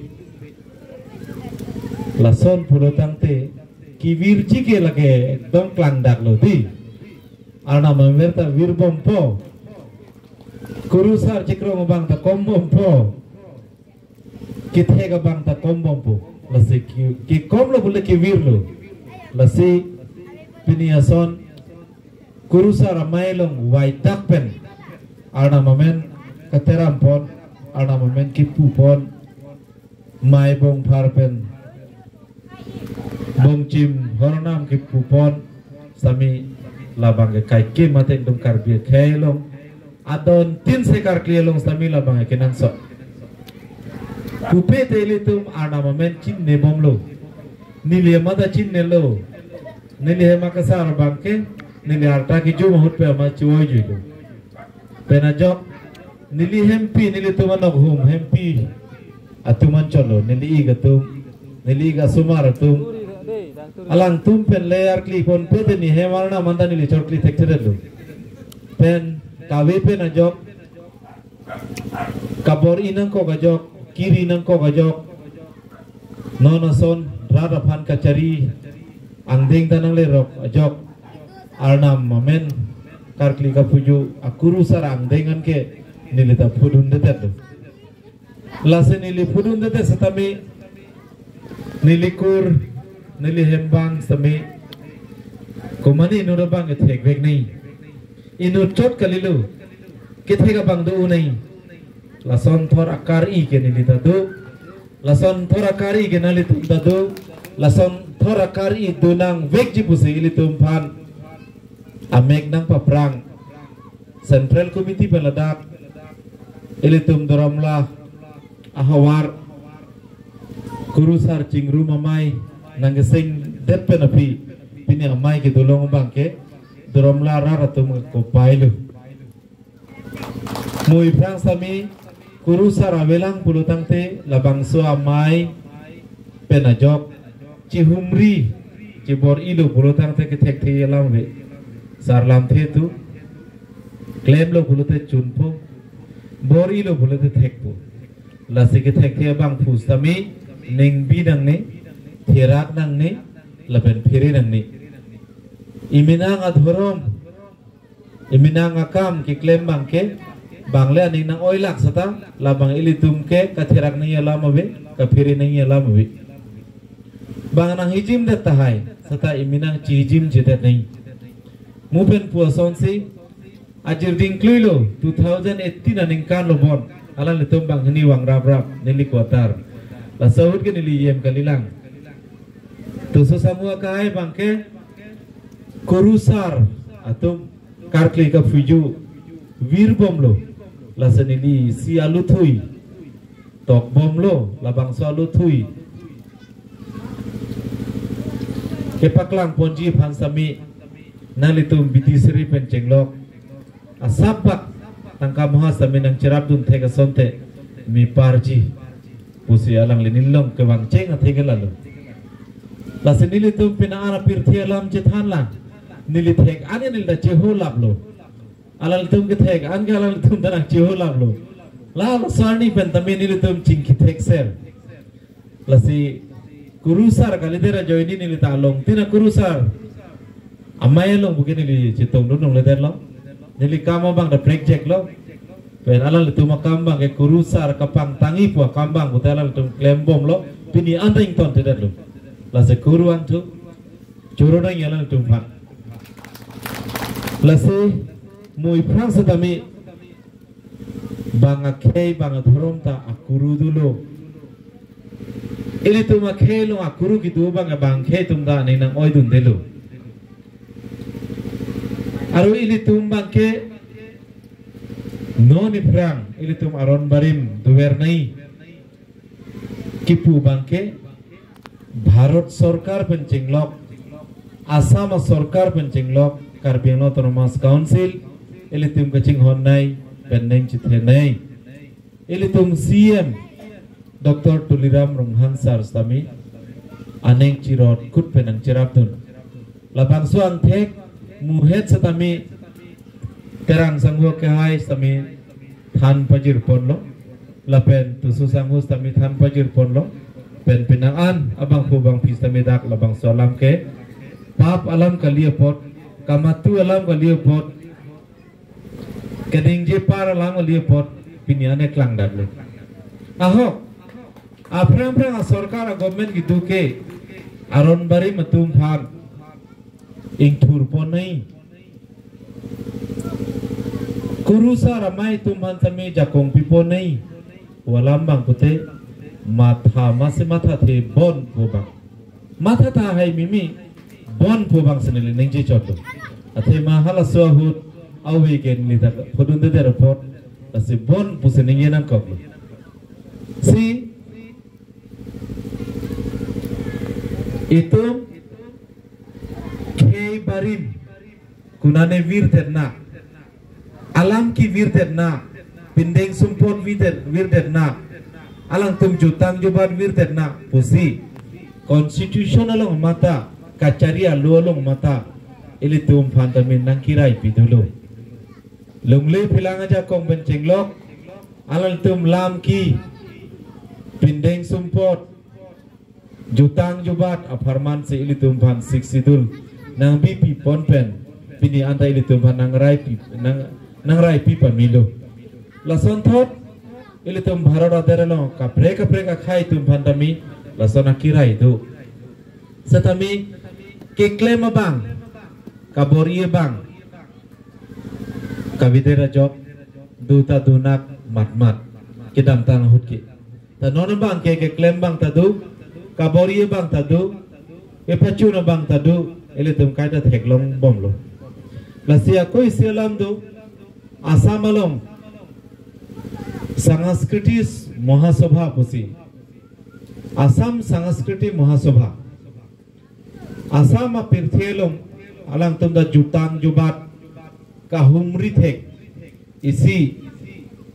Lason pulo tangte, kevirji ke lake ekdom klangdak lo dei. Arnam amen ta virbompo. Kurusar chikrong abang ta kombompo. Kethek abang ta kombompo. Lasi ke, kekom lo pule kevir lo. Lasi pini ason kurusar amei along vaidak pen Arnam amen kateram pon, Arnam amen kipu pon, mei bongphar pen bongchim hornam kipu pon sitame labang ke kaikem mate ekdom Karbi akhei along adon tin se karkli along sitame labang ke kenangsot. Pupe te ilitum Arnam amen chinine bomlo. Neli amat ta chinine lo. Neli hem akesar abang ke, neli arta kejum ahut pen amat chivoijuilo. Pen ajok, neli hempi, nelitum anok hum hempi atum anchot lo, neli ik atum, neli ik asomar atum. Alangtum pen le arkli ponpe te ne hem Arnam anta neli chorkli thekthedet lo. Pen kave pen ajok, kabor-i nangkok ajok, kiri nangkok ajok, non ason rat aphan kachari angdeng ta nanglerok ajok, Arnam amen karkli kaphuju akurusar angdeng anke nelita phudundedet lo. Lasi neli phudundedet sitame, neli kur, neli hem abang sitame, komane inut abang kethekvek nai. Inut chot kalilo, kethek abang do-o nai. Lason thor akar-i ke nelita do. Lason thor akar-i ke nanglitum ta do. Lason thor akar-i do nangvekji pusi ilitum aphan amek nangpaprang Central Committee pen ladak ilitum Doramla ahavar kurusar chingrum amei nangkesengdet pen aphi pini amei kedolong abang ke Doramla arat atum kopai lo. Mo aphrang sitame kurusar avelang pulo tangte labangso amei pen ajok chihumri chibor-ilo pulo tangte kethekthe alam ave. Sar lamthe tu klemlo pulote chunpo, bor-ilo pulote thekpo. Lasi kethekthe abangphu sitame ningbi nangne, therak nangne, lapen phere nangne. Iminang adhorom, iminang akam keklem abang ke, bang le aning nang-oilak seta, labang ilitum ke katherak nangji alam ave, kaphere nangji alam ave. Bang nanghijimdet tahai, seta iminang chihijimjedet nangji. Mo pen pu asonsi, ajir dingkluilo, two thousand eighteen aningkan lo bon, alanglitum banghini vangraprap, neli quarter. Laso ahut ke neli E M kalilang. Toso samu akai abang ke, kurusar atum karkli kaphuju virbomlo, lasi neli isi aluthui tokbomlo, labangso aluthui kepaklang ponji aphan sitame nanglitum B D C ri pen chenglok asap bak tangka maha sitame nangcherapdun thek asonte meparji pusi alangli nelilong kevangcheng athe ke lalo. Lasi nelitum pini an apirthe alam chethanlang. neli thek an ke neli ta cheholaplo. Alanglitum kethek an ke alanglitum ta nang cheholaplo. Lalo sarni pen tame nelitum chingki thekser. Lasi kurusar kalite ra join neli ta along tina kurusar amei along puke neli chetongdun longle detlo. Neli kam abang ta prekjeklo. Pen alanglitum akam abang ke kurusar kapangtangji pu akam abang pute alanglitum klembomlo. Pini anta ingtontedetlo. Lasi kuru an thu choro nangji alanglitum aphan. Lasi mo aphrang setame bang akhei bang adhorom ta akuru dolo. Ilitum akhei along akuru kedo abang bang akhei atum ta aning nang-oidundelo. Aro ilitum abang ke non aphrang ilitum aron barim dover nangji kipu abang ke Bharat Sorkar pen chenglok, Assam Sorkar pen chenglok, Karbi Anglong Autonomous Council ilitum kachinghon nangji pen neng chethe nangji. Ilitum C M Doctor Tuliram Ronghang sir setame aning chirot kut pen nangcherapdun. Labangso angthek muhet setame Terang sangho kehai setame than pajirponlo. Lapen toso sangho setame than pajirponlo. Pen penang an abangphu bangphi setame dak labangso alam ke pap alam kali apot, kamatu alam kali apot, kedingje par alam kali apot, pini an eklangdaklo. Ahok, aphrang phrang asorkar a-government kedo ke aron barim atum aphan ingthurpon nangji. Kurusar amei atum aphan tame jakong pipon nangji. Pu alam abang pute matha masi mathathe bon pu abang. Mathatha hai mimi bon pu abang si neli ningje chotlo. Athema halaso ahut ave ke neli ta phodundedet apot lasi bon pusi ningje nangkoklo. Si itum khei barim konane virdet na, alam kevirdet na, pindeng sumpot virdet, virdet na, alangtum jutang jubat virdet na pusi constitution along mate, kachari alo along mate ilitum aphan tame nangkirai pidolo. Longle phelang ajakong pen chenglok, alangtum lam ke, pindeng sumpot, jutang jubat apharman si ilitum aphan Sixth Schedule nangbi pipon pen pini anta ilitum aphan nangrai pi, nang, nangrai pi pamelo. Lasonthot ilitum Bharat adet along kaprek kaprek akhei atum aphan tame lason akirai do. Setame keklem abang, kabor-i abang, kavedet ajok do ta do nangmat mat kedamtang ahut ke. Ta non abang ke keklem abang ta do, kabor-i abang ta do, kepachun abang ta do, ilitum kaita theklongbomlo. Lasi ako isi alam do, Assam along Sanskriti Mahasabha pusi, Assam Sanskriti Mahasabha. Assam apirthe along alangtum ta jutang jubat kahumri thek isi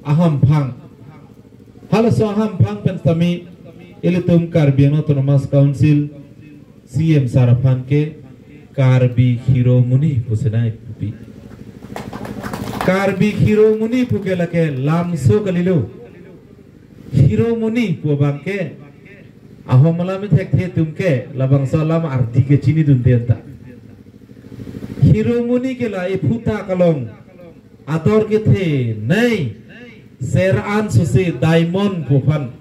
ahamphang. Halaso ahamphang pen tame ilitum Karbi Anglong Autonomous Council C M sir aphan ke Karbi Shiromoni pusi nangpi. Karbi Shiromoni puke lake lamso kalilo. Shiromoni pu abang ke ahom alam thekthe atum ke labangso alam ardi ke chinidunde anta. Shiromoni ke la iphuthak along ador kethenei ser an susi diamond pu aphan.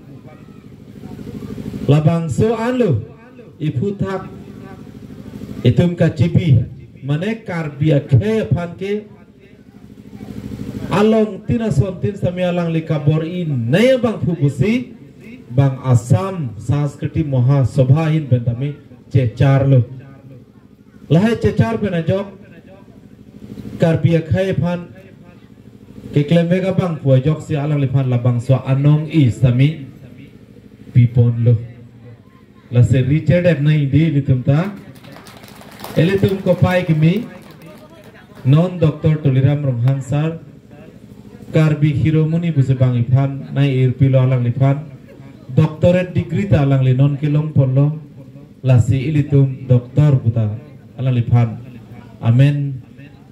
Labangso anlo iphuthak itum kachibi mane Karbi akhei aphan ke along tin ason tin tame alangli kabor-i nangji abangphu pusi bang Assam Sanskriti Mahasabha ahin pen tame checharlo. Lahai chechar pen ajok Karbi akhei aphan keklemvek abangphu ajoksi alangliphan labangso anong-i setame piponlo. Lasi richard ep nangji ilitum ta. Ilitum kopai kimi non Doctor Tuliram Ronghang sir Karbi Shiromoni pusi bang iphan nang-irpilo alangliphan. Doctorate degree ta alangli non kelongponlo. Lasi ilitum doctor puta alangliphan Amen.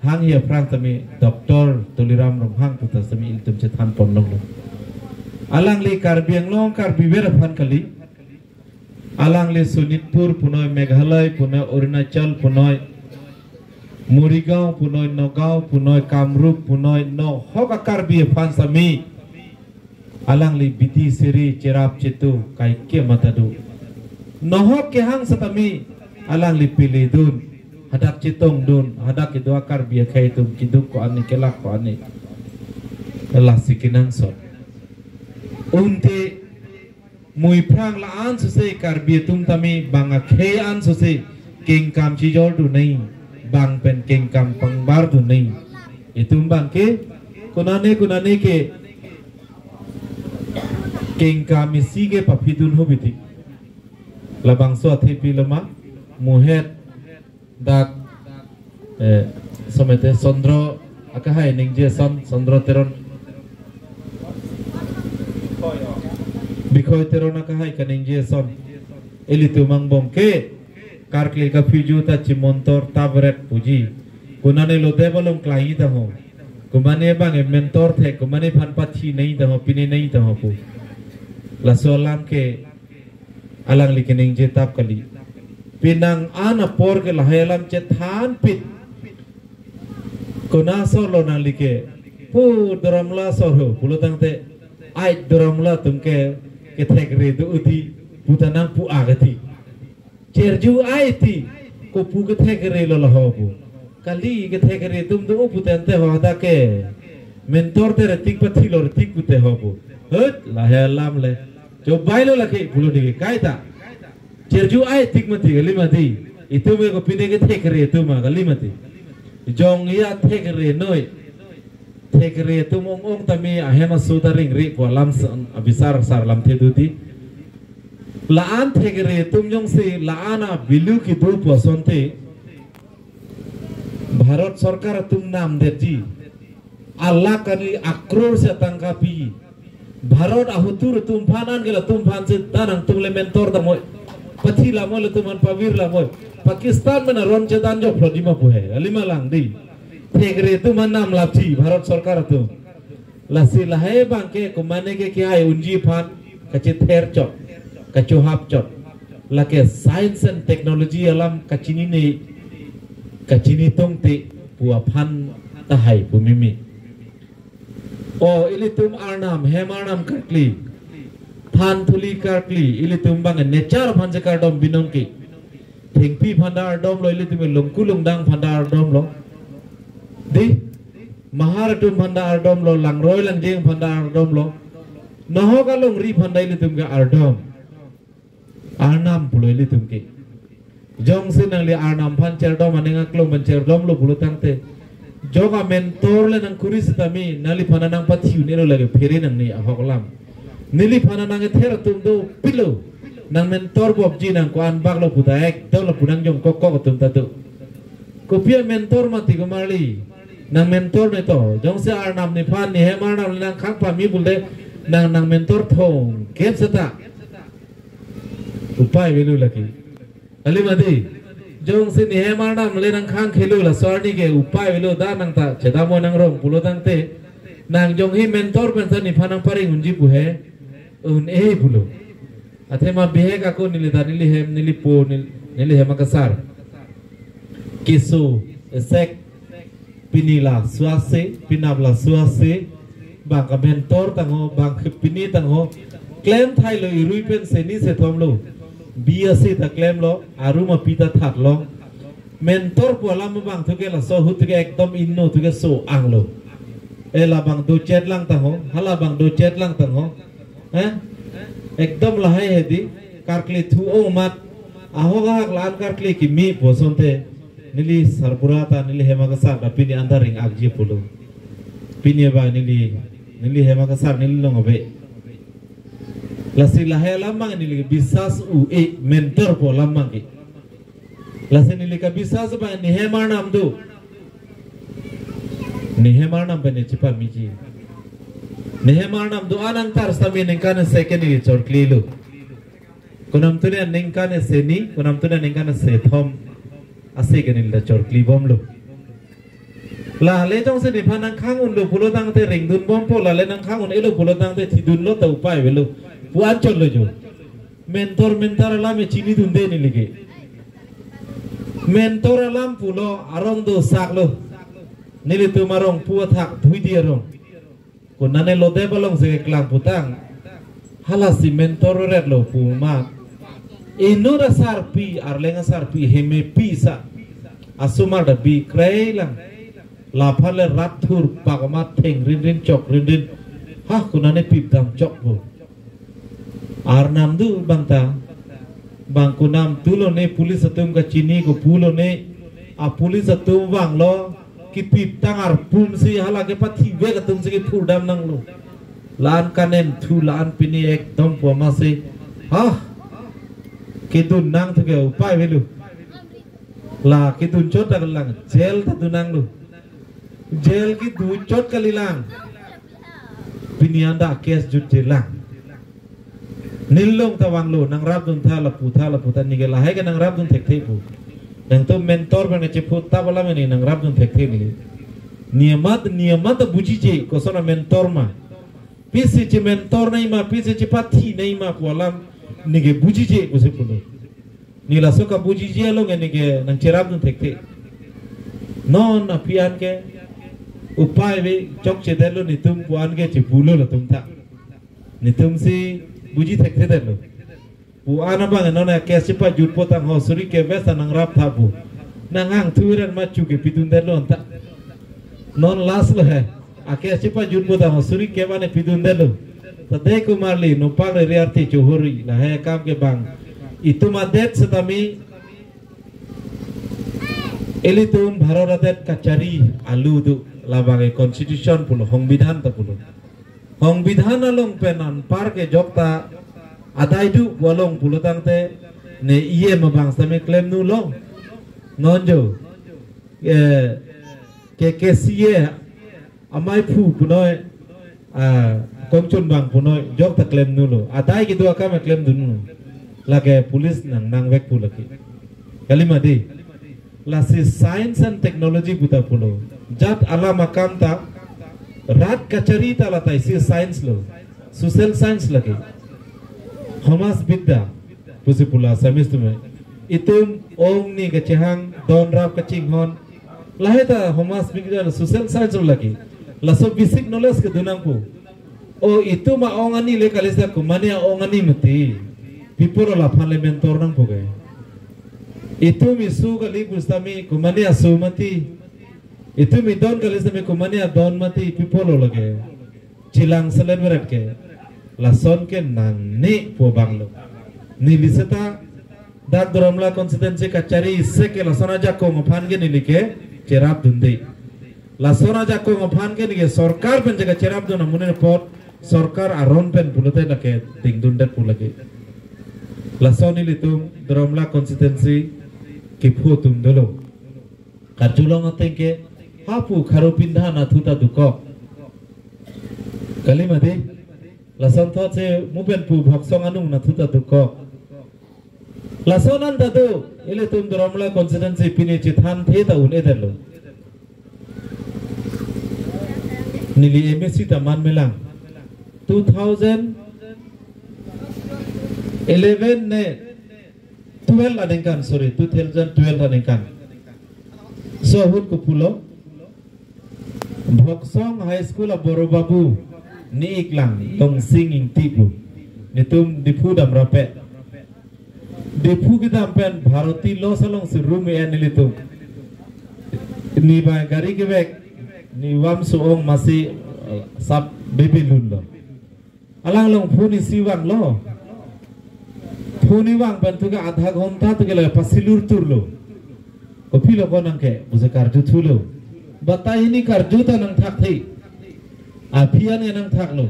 Hanghi aphrang tame Doctor Tuliram Ronghang puta tame ilitum chethan pon longlo. Alangli Karbi Anglong Karbi ver aphan kali. Alangli Sonitpur punoi, Meghalaya punoi, Arunachal punoi, Morigaon punoi, Nagaon punoi, Kamrup punoi, nohok a-Karbi aphan tame alangli bidi siri cherap chetu kaike mata do. Nohok kehang setame alangli pele dun, hadak chetong dun, hadak kedo a-Karbi akhei atum keduk ko-an ni, kelak ko-an ni. Lasi kenangsot. Unte mui phrang la-an suse Karbi atum tame bang akhei an suse kengkam chijor dun nai, bang pen kengkam pangbar dun nai. Itum bang ke konane konane ke kengkam isi ke paphi dun ho biti. Labangso athe pi lama muhet dak, eh, somete Sondro akahai ningje ason, Sondro Teron, Bikhoi Teron akahai kaningje ason. Ilitum angbong ke karkli kaphuju ta chimontor tabret puji. Konane lo deba long klai ta ho. Komane bang e mentor thek, komane phan pathi nai ta ho, pine nai ta ho pu. Laso alam ke alangli keningje tap kali. Penang an apor ke lahai alam chethan pit. Kona asor lo nangli ke? Pu Doramla asor ho pulo tangte, ai Doramla atum ke kethekre do uti puta nangpu agati. Cherju ai ti, kopu kethekre lo laho pu. Kali kethekre atum do pu tangte ho hadak ke mentor te re tik pathi lo re tik pute ho pu. Hut, lahai alam le. Chobai lo lake pulo dei kaita. Cherju ai tik mati kali mati. Itum ke kopine kethekre atum ma kali mati. Jong ya thekre noi. Thekre atum ong ong tame ahem aso ta ringri ko alam san abisar sar lamthe do ti. La-an thekre atum jongsi la-an a-value kedo pu asonte Bharat Sorkar atum namdetji. Alakh ani akror si atangka pi. Bharat ahotur atum aphan an ke latum aphan si ta nangtum le mentor damoi. Pathi lamoi latum aphan pavir lamoi. Pakistan pen aron chedan jok phlot jima pu he. Alima lang dei. Thekre atum an namlapji Bharat Sorkar atum. Lasi lahai bang ke komane ke kehai unji aphan kachether chot, kachohap chot. Lake science and technology alam kachinine, kachini tongte pu aphan tahai pu mimi. O ilitum arnam, hem arnam karkli, than thuli karkli, ilitum bang nature aphan si kardom binong ke. Thengpi aphan ta ardomlo, ilitum longku longdang aphan ta ardomlo. Dei, mahar atum aphan ta ardomlo, langroi langjeng aphan ta ardomlo. Nohok alongri aphan ta ilitum ke ardom. Arnam pulo ilitum ke. Jongsi nangli arnam aphan cherdom, aning aklong aphan cherdomlo pulo tangte, jok a-mentor le nangkuri setame nangliphan nangpathu un-elo lake phere nangne ahok alam. Neliphan nangther atum dopiklo. Nang mentor bobji nang ko-an baklo puta ekdom lapu nangjong kokkok atum ta do. Kopi a-mentor mati komarli. Nang mentor ne to. Jongsi arnam nephan, nehem arnam le nangkhang pame pulote nang, nang mentor thong kep seta. Upai avelo lake. Kali mati. Jongsi nehem arnam le nangkhang khelo, laso arni ke upai avelo, da nang ta chedam o nangrong pulo tangte, nang jongsi mentor pen ta nephan nangparing unji pu he, un-e pulo. Athema bihek ako neli ta neli hem, neli po, nel-, neli hem akasar. Keso, esek, pini laso ase, penap laso ase, bang ka-mentor tangho, bang ke pini tangho, klem thailo irui pen seni sethom lo, bi ase ta klemlo, arum api ta thatlo. Mentor pu alam bang thuke laso ahut thuke ekdom inno thuke so-ang lo. E labang dochet lang tangho, halabang dochet lang tangho. Eh? Ekdom lahai hedi, karkli thu-ong mat, ahok ahak la-an karkli kimi pu asonte, neli sarbura ta, neli hem akasar ta pini anta ring-akji pulo. Pini ba neli, neli hem akasar neli long ave. Lasi lahai alam bang neli bisas u-e mentor pu alam bang ke. Lasi neli kabisas bang nehem arnam do. Nehem arnam pen ne chepamiji. Nehem arnam do-an angtar setame ningkan isi ke neli chorklilo. Konam tune ningkan isi ni, konam tune ningkan isi thom ase ke neli ta chorkli bomlo. Lale jongsi nephan nangkhang unlo pulo tangte ringdun bompo, lale nangkhang un-elo pulo tangte thidunlo ta upai avelo. Pu-an chotlo jo. Mentor mentor alam e chinidunde neli ke. Mentor alam pulo arong do saklo. Nelitum arong pu athak Dhuidi arong. Konane lodep alongsi keklang putang. Halasi mentor retlo pu ma. Inut asarpi, Arleng asarpi, hemepi sa. Asomar ta bikrai lang. Laphan le rat thur pak amat theng rinrin chok rinrin. Ha, konane pip dam chok pu. Arnam do bang ta. Bang konam tu lone, police atum kachini ko pu lone. A police atum vanglo, kipip tang arpum si hala kepathi vek atum si kiphur dam nanglo. La-an kanem thu, la-an pini ekdom pu amatsi. Ha. Kedun nangthu ke upai avelo. La kedun chot ta lang, jail ta dun nanglo. Jail kedun chot kali lang. Pini anta case jutje lang. Neli along ta vanglo, nangrapdun tha lapu tha lapu tha, neke lahai ke nangrapdun thekthe pu. Nangtum mentor pen kachepho tap alam ne nangrapdun thekthe neke. Ne amat, ne amat ta bujije, koson a mentor ma. Pisi chementor nangji ma, pisi chepathi nangji ma pu alam neke bujije pusi pulo. Ne laso kabujije along neke nangcherapdun thekthe. Non aphi an ke upai ave, chokchedetlo netum pu an ke chepulo latum ta. Netum si buji thekthedetlo. Pu an abang non a case chepajutpo tang ho suri kep ves ta nangrap tha pu. Nanghang thu ran ma chu ke pidundetlo anta. Non last lo he. A case chepajutpo tang ho suri kep an pidundetlo. Ta dei komarli nopak rere arti chohori lahai akam ke bang. Itum adet setame ilitum Bharat adet kachari alu do, labang ke constitution pulo, songbidhan ta pulo. Songbidhan along pen anpar kejok ta adai do pu along pulo tangte ne E M abang setame klemdunlo. Non jo. Eh, ke ke C A amei phu punoi, ah, kongchun bang punoi, jok ta klemdunlo. Adai kedo akam klemdunlo. Lake police nang nangvek pu lake. Kali ma dei. Lasi science and technology pu ta pulo. Jat alam akam ta, rat kachari ta la ta isi science lo. Social science lake. Somas bidya pusi pulo Assamese atum. Itum ong ni kachehang, don rap kachinghon, lahai ta somas bidya, social science lo lake. Laso basic knowledge kedun nangpo. O itum a-ong ani le kali seta komatne a-ong ani mati. Pi apotlo laphan le mentor nangpo ke. Itum isu kali pusitame komatne asu mati. Itum idon kali sitame komatne adon mati, pi apotlo lake. Chelang selet beret ke. Lason ke nangne pu abang lo. Neli seta dak Duar Amla constituency kachari isi ke lason ajakong aphan ke neli ke cherapdunde. Lason ajakong aphan ke neke sorkar pen je kacherapdun amonit apot sorkar aron pen pulote lake dingdundet pu lake. Lason ilitum Duar Amla constituency kephu atum dolo. Karjulong ateng ke hapu kharo pindha nathu ta dokok. Kali ma dei, lason thotsi mo pen pu Bhoksong anung nathu ta dokok. Lason anta do, ilitum Duar Amla constituency pini chethanthe ta un-edetlo. Neli M A C ta man melang. Two thousand eleven ne twelve aningkan, sorry, two thousand twelve aningkan. So ahut kopulo, Bhoksong High School a Boro Babu ne-ik lang, Longsing Ingti pu. Netum Diphu damrappet. Diphu kedam pen Bharati Lodge alongsi room e-en ilitum. Ne bai gari kevek, ne vamso-ong masi, eh, sap bebe lunlo. Alang along phone isi vanglo. Phone ivang pen tu ke adha ghonta tu ke la pasilur turlo. Kopilo ko nang ke, pusi karjuthulo. Batai hini karju ta nangthakthe. Aphi an ke nangthaklo.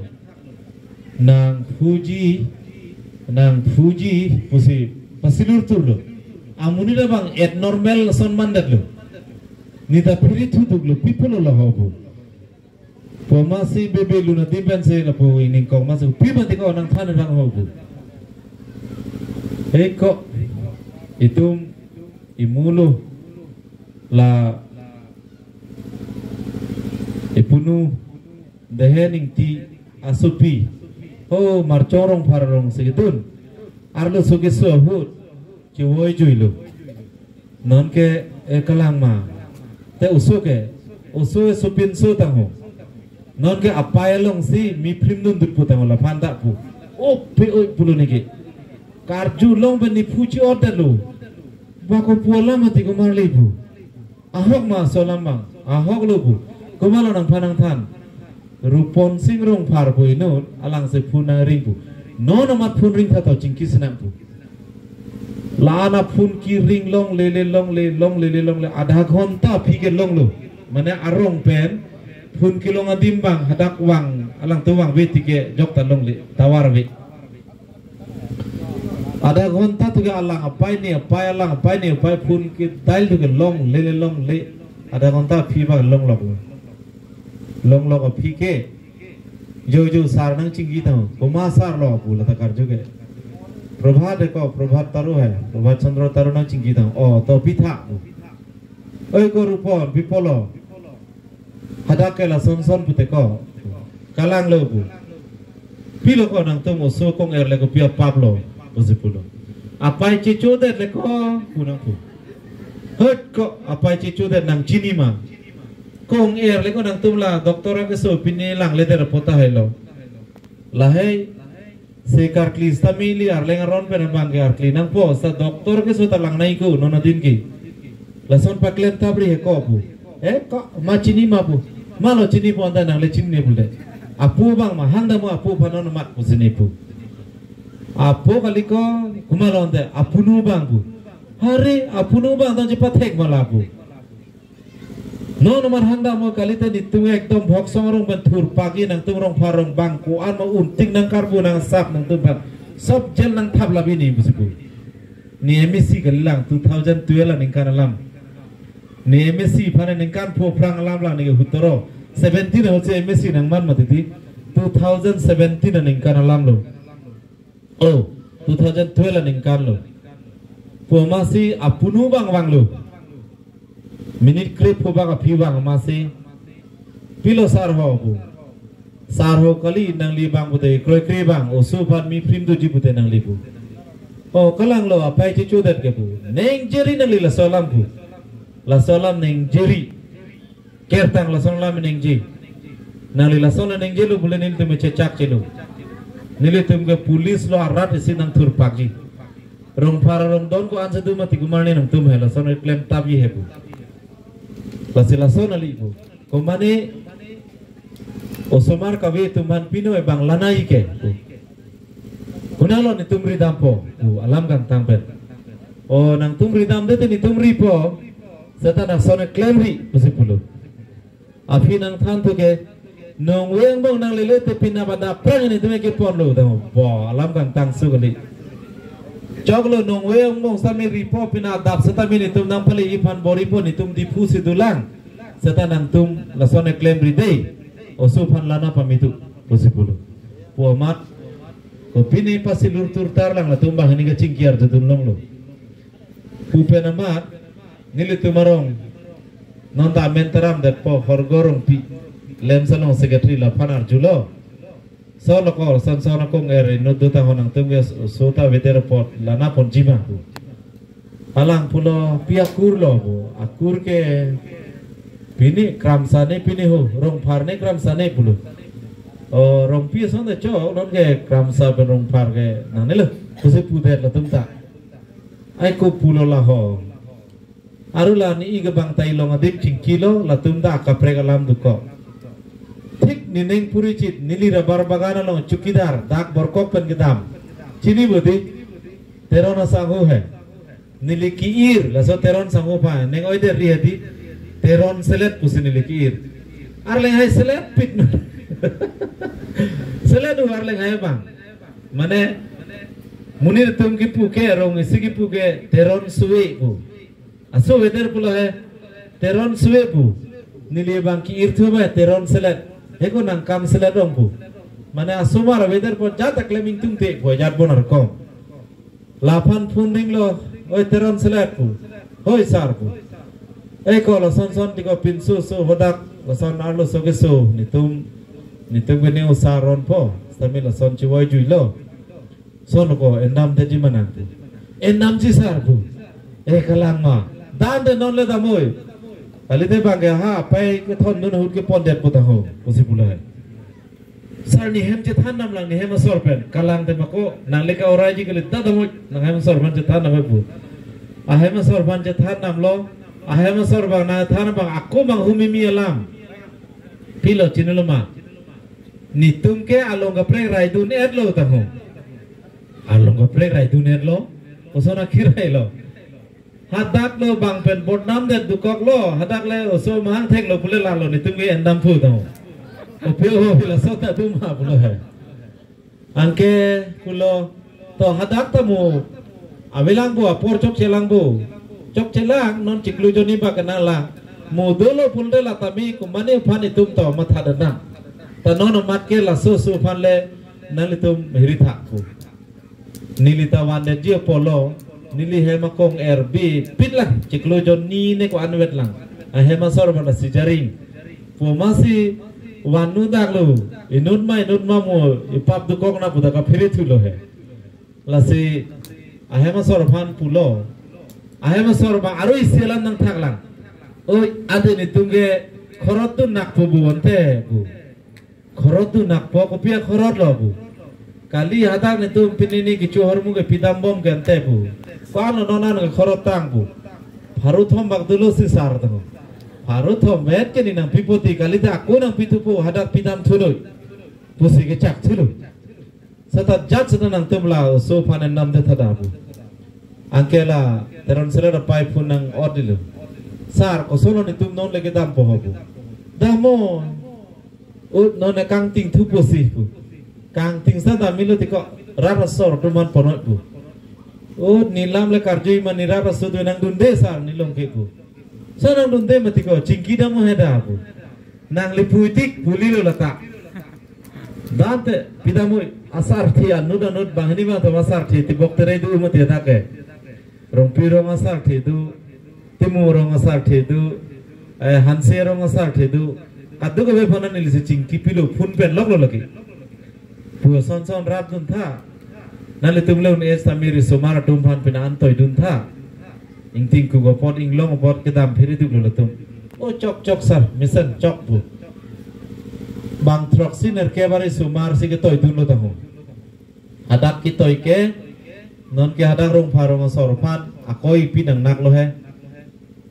Nangphuji, nangphuji, pusi pasilur turlo. Amonit abang abnormal son mandetlo. Ne ta phiri thuduklo, pi apotlo la ho pu. Pu amatsi bebe lun adim pensi lapu ining kong amatsi pi mati ko nangthan rang ho pu. Hei ko, itum imulo la Punu, Dehen Ingti asopi. O Marchong Rongphar arong si kedun. Arloso keso ahut chevoi juilo. Nonke, eh, kalang ma. Te oso ke, oso e sopinso tangho. Nonke apai alongsi mi phrim dundut pu tangho, laphan ta pu. O pe oi pulo neke. Karjulong pen nephu chi-otdetlo. Bako pu alam mati komarli pu. Ahok ma aso alam abang. Ahoklo pu. Komatlo nangphan nangthan. Rupon Sing Rongphar pu inut, alangsi phone nangring pu. Non amat phone ring tha to chingki sinang pu. La-an a-phone kiring longle le longle, longle le longle. Adha ghonta aphi ke longlo. Mane arong pen phone kelong adim abang, hadak vang, alangtum vangve tike jokta longle, tower ave. Adha ghonta thuke alang apai ne apai, alang apai ne apai, phone ke dial thuke longle le longle. Adha ghonta aphi abang longlok. Longlok aphi ke. Jo jo sir nangchingki tang. Koma sir lo pu lata karju ke. Prabhat de ko, Prabhat Taro hai. Prabhat Chandra Taro nangchingki tang. O, to pitha. Oi ko Rupon, pi pulo. Hadak ke lason son pute ko. Kalanglo pu. Pilo ko nangtum oso kong-er le ko pi apap lo, pusi pulo. Apai chechodet le ko, pu nang pu. Hot ko apai chechodet nangchini ma. Kong-er le ko nangtum la doctor keso pine langle der apot tahai lo. Lahai se karkli seta mili arleng aron pen abang ke arkli nangpo, sa doctor keso ta langnoi ko non adin ke. Lason paklem tapri he ko pu. Eh, ko ma chini ma pu. Malo chinipo anta nangle chinine pulote. Apo abang ma, hang dam apo aphan non mat pu chini pu. Apo kali ko, komatlo ante, apunu abang pu. Hari, apunu abang ta chepathek ma la pu. Non amat hang dam kalite netum ekdom Bhoksong arong pen thurpakji, nangtum Rongphar arong abang ko-an ma unting nangkarbu nangsap nangtum aphan. Sob jail nangthap labi ne pusi pu. Ne M A C kali lang, two thousand twelve aningkan alam. Ne M A C aphan aningkan pho aphrang alam lang, neke hutoro. Seventeen ahutsi M A C nangman mati di. Two thousand seventeen aningkan alam lo. Oh, two thousand twelve aningkan lo. Pu amatsi apunu abang vanglo. Minute krepho abang aphi vang amatsi. Pilo sir ho pu. Sir ho kali, nangli abang pute kroikre abang, oso aphan mi phrim doji pute nangli pu. O, kalanglo apai chechodet ke pu. Nengjeri nangli laso alam pu. Laso alam nengjeri. Kertang lason alam ningje. Nangli lason ningjelo pule nelitum chechak chelo. Nelitum ke police lo arat isi nangthurpakji. Rongphar arong don ko-an si do mati komarne nangtum he lason klem tapji he pu. Lasi lason kali pu. Komane osomar kave atum aphan pino abang lanai ke pu. Konatlo netum ridampo pu alam kangtang pen. O nangtum ridamde te netum ripo. Seta lason klemri pusi pulo. Aphi nangthan thuke, nongve angbong nanglele te pina pada prang netum ke ponlo, tamo bo alam kangtang su kali. Choklo nongve angbong sami ripo pina adap seta mi netum nangpale iphan bor-ipo, netum Diphu si dolang. Seta nangtum lason klemri dei. Oso aphan lana pamitu pusi pulo. Pu amat ko pine pasilur turtar lang latum banghini kachingki arjudun longlo. Pu pen amat nelitum arong non ta amen taramdetpo, Horgo Rongpi, LAMPS along secretary, laphan arjulo. So lo ko, son son akong er inut do ta ho, nangtum ke so ta weather report lana ponji ma pu. Alang pulo pi akur lo pu. Akur ke pine Kramsa ne pine ho, Rongphar ne Kramsa ne pulo. O Rongpi ason ta chok, non ke Kramsa pen Rongphar ke nangnelo pusi pudet latum ta. Ai ko pulo la ho. Aru la ne-ik abang ta ilong adim chingkilo, latum ta akaprek alam dokok. Thik nening purichit, neli rubber bagan along chowkidar, dak borkok pen kedam. Chinipo di, Teron asangho he. Neli ke-ir, laso Teron sangho aphan, neng oide ri hedi, Teron Selet pusi neli ke-ir. Arleng hai selet pit. Selet do arleng hai abang. Mane, monit atum kipu ke, rong isi kipu ke, Teron Sue pu. Aso weather pulo he, Teron Sue pu. Neli abang ke-ir thu ba, Teron Selet. He ko nangkam selet rong pu. Mane asomar weather pon jata klem ingtungte pu, jat bon arkom. Laphan phone ringlo, oi Teron Selet pu. Hoi sir pu. Ei ko lason son tiko pinso so hadak Lason arloso keso, netum, netum ke ne usa ronpo, sami lason chivoi juilo. Lason ko endam te ji manang te. Endam ji sar pu. Eh, kalang ma. Dan te non le damoi. Kalite bang ke ha, pai kethondun ahut ke pondet pu taho. Pusi pulai. Sar nehem chethan nam lang nehem asor pen. Kalang te mako, nang leka orai ji kali ta damoi, nanghem asor pen chethan nam pu. Ahem asor pen chethan namlo. Ahem asor bang nangthan bang ako bang humimi alam. Pilo chinilo ma. Netum ke along kaprek raidun-etlo taho. Along kaprek raidun-etlo. Koson akhir railo. Hadak lo bang pen bodnam det dukoklo. Hadak le oso mahang theklo pule lalo netum ke endam pu taho. Opio ho pila sota dum ha pulo he. Anke pulo to hadak ta mo avelang bo apor chokchelang bo. Chokchelang non chiklo jonni ba kenang lang. Mo dolo pulote la tame komatne aphan netum to matha danang. Ta non amat ke laso oso aphan le nanglitum hiri thak pu. Neli ta vandet ji apotlo, neli hem akong erbi pit lang, chiklo jonni ne ko-anvet lang. Ahem asor bang ta sijaring. Pu masi vannu daklo, inut ma inut ma mo ipap dukok na pu ta kaphere thulo he. Lasi ahem asor aphan pulo. Ahem asor bang aro isi alam nangthak lang. Oi, ade netum ke khorot tu nakpo pu ante pu. Khorot tu nakpo, kopi akhorot lo pu. Kali hadak netum pini ni kecho ahormu ke pidam bom ke ante pu. Ko-an lo non an ke khorot tang pu. Pharo thom bak dolo si sar tang. Pharo thom vet ke ne nangpipo ti kalite ako nangpi thupo hadak pidam thunoi. Pusi kechak thulo. Seta jat seta nangtum la oso aphan endam det tha da pu. Anke la Teron Selet apai phone nang-ot dilo. Sar, koson lo netum non le kedampo ho pu. Damo. Ut non ne kangting thupo si pu. Kangting sa damilo tiko rat asor atum aphan ponoi pu. Ut ne lam le karjui ma ne rat asor tu nangdunde sar ne long ke pu. Sa nangdunde ma tiko chingki damo he da pu. Nang le puitik pulilo lata. Dante, pidamoi, asarthe anut anut banghini bang tama asarthe, tibok tere du mati adak ke. Rongpi rong asarthe du, Timung rong asarthe du, eh, Hanse rong asarthe du. Kaduk ave aphan neli si chingki pilo phone pen loklo lagi. Pu son son rap dun tha. Nanglitum le un-e sami risomar atum aphan pina an toidun tha. Ingting kuk apot, inglong apot kedam phiri duklo latum. O chok chok sar, mesen chok pu. Bang throksi nerkep ari sumar si ketoidunlo tahu. Hadak ketoi ke, non ke hadak Rongpha rong asor aphan, akoi pi nang naklo he.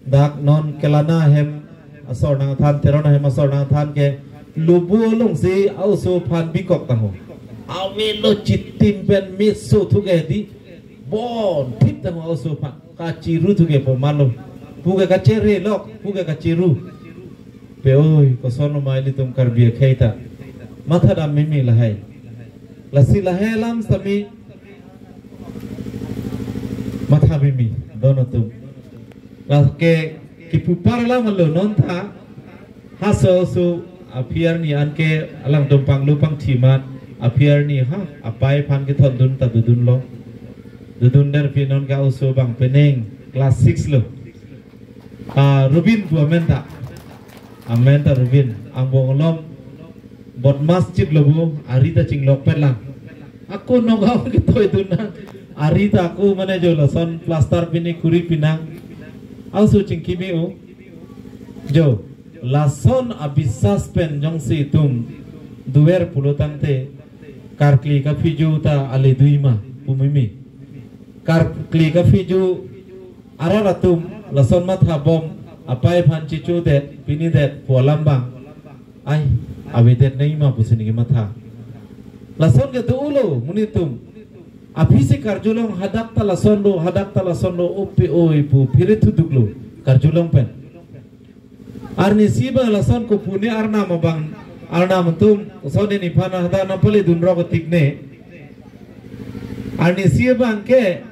Dak non Kelana ahem asor nangthan, Teron ahem asor nangthan ke, lubu along si a-oso aphan bikok tahu. Avelo chitim pen meso thu ke di, bon thip tahu a-oso aphan. Kachiru thu ke po malo. Pu ke kachere lok, pu ke kachiru. Pe oi, koson lo ma ilitum Karbi akhei ta. Matha dam mimi lahai. Lasi lahai alam sami matha mimi, don atum. Lake kipupar alam alo non tha. Haso oso aphi arni anke alangtum panglu pangthi mat aphi arni ha apai aphan kethondun ta dodunlo. Dodun der pi non ke a-oso bang penang class six lo. Ah, Rubin pu amen ta. Amen ta Rubin. Angbong alom bodmas chit lo bu, ari ta chinglok pet lang. Ako Nagaon ketoidun nang. Ari ta ako mane jo lason plaster pini kuri pinang. A-oso chingki me-o. Jo, lason abisas pen jongsi itum duer pulo tangte, karkli kaphiju ta ale dui ma pu mimi. Karkli kaphiju arat atum lason matha bom, apai aphan chichu det, pini det pu alam bang. Ai, avedet nai ma pusi neli matha. Lason ke dolo, monit atum. Aphi si karjulong hadak ta lason lo, hadak ta lason lo, ope oi pu, phiri thuduk lo, karjulong pen. Arnisi bang lason kopune arnam abang, arnam atum, son nephan hadak nangpale dunrok tik ne. Arnisi bang ke,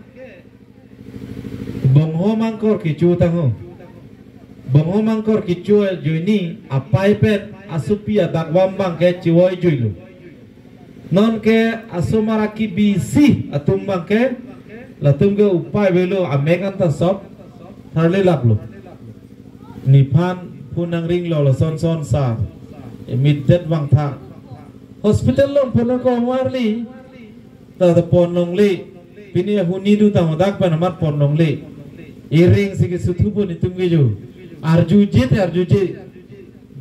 Bongho Mangkor kecho tahu. Bongho Mangkor kecho ajoine apai pen asopi adak vam bang ke chivoi juilo. Non ke asomar akibisi atum bang ke latum ke upai avelo, amek anta sop tharle laplo. Nephan Punang ring lo lo son son sa. Emit det bang tha. Hospital long pon ko warli. Ta ta pon longle. Pini ahuni dun tang dak pen amat pon longle. Iring si kesuthu pon itum keju. Arju jit arju jit.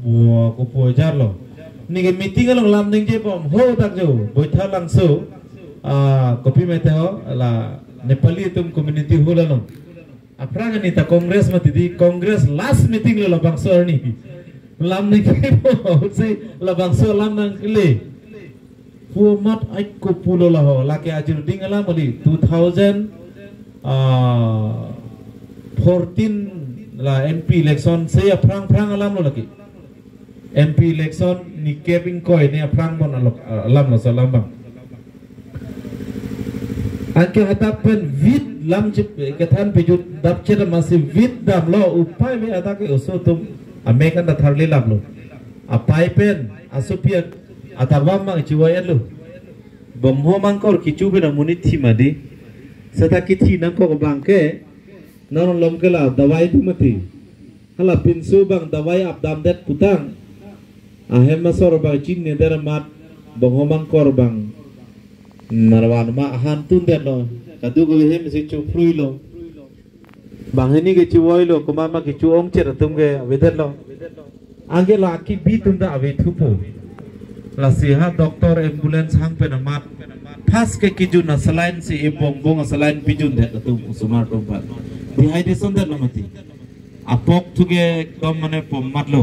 Bo ko po jar lo. Neke meeting along lam ningje bom ho dak jo. Boitha Langso. Ah, kopi mete ho la Nepali itum community hall along. Aphrang ani ta Congress mati di, Congress last meeting lo labangso arni. Lam ningje bom si labangso lam nangkele. Pu amat ai ko pulo laho, lake ajir ding alam ali two thousand fourteen la M P election si aphrang phrang alam lo lake. M P election ni kep ingkoi ni aphrang bon alok, alam lo so alam bang. Anke hadak pen vit lam chip kethan pejut dap chera masi vit damlo upai ve adak ke oso atum amek an da tharle lam lo. Apai pen asopi atarvam mang chiwai lo. Bongho mangkor kichu pen amonit thi mati. Seta kithi nangkok bang ke non lom ke la dawai tu mati. Hala pinso bang dawai apdam det putang. Ahem asor bang chinine der amat bongho mangkor bang. Narwan ma ahan tun det lo. Kadu ko hem si chuphrui lo. Bang hini ke chiwoi lo, kuma ma kichu ong chet atum ke avedet lo. Anke la kibi tum ta ave thupo. Lasi ha doctor ambulance hang pen amat. Pas ke kijun a saline si ibong bong a saline pijun det atum osomar atum pat. Dehydration det lo mati. Apok thu ke ekdom mane pom mat lo.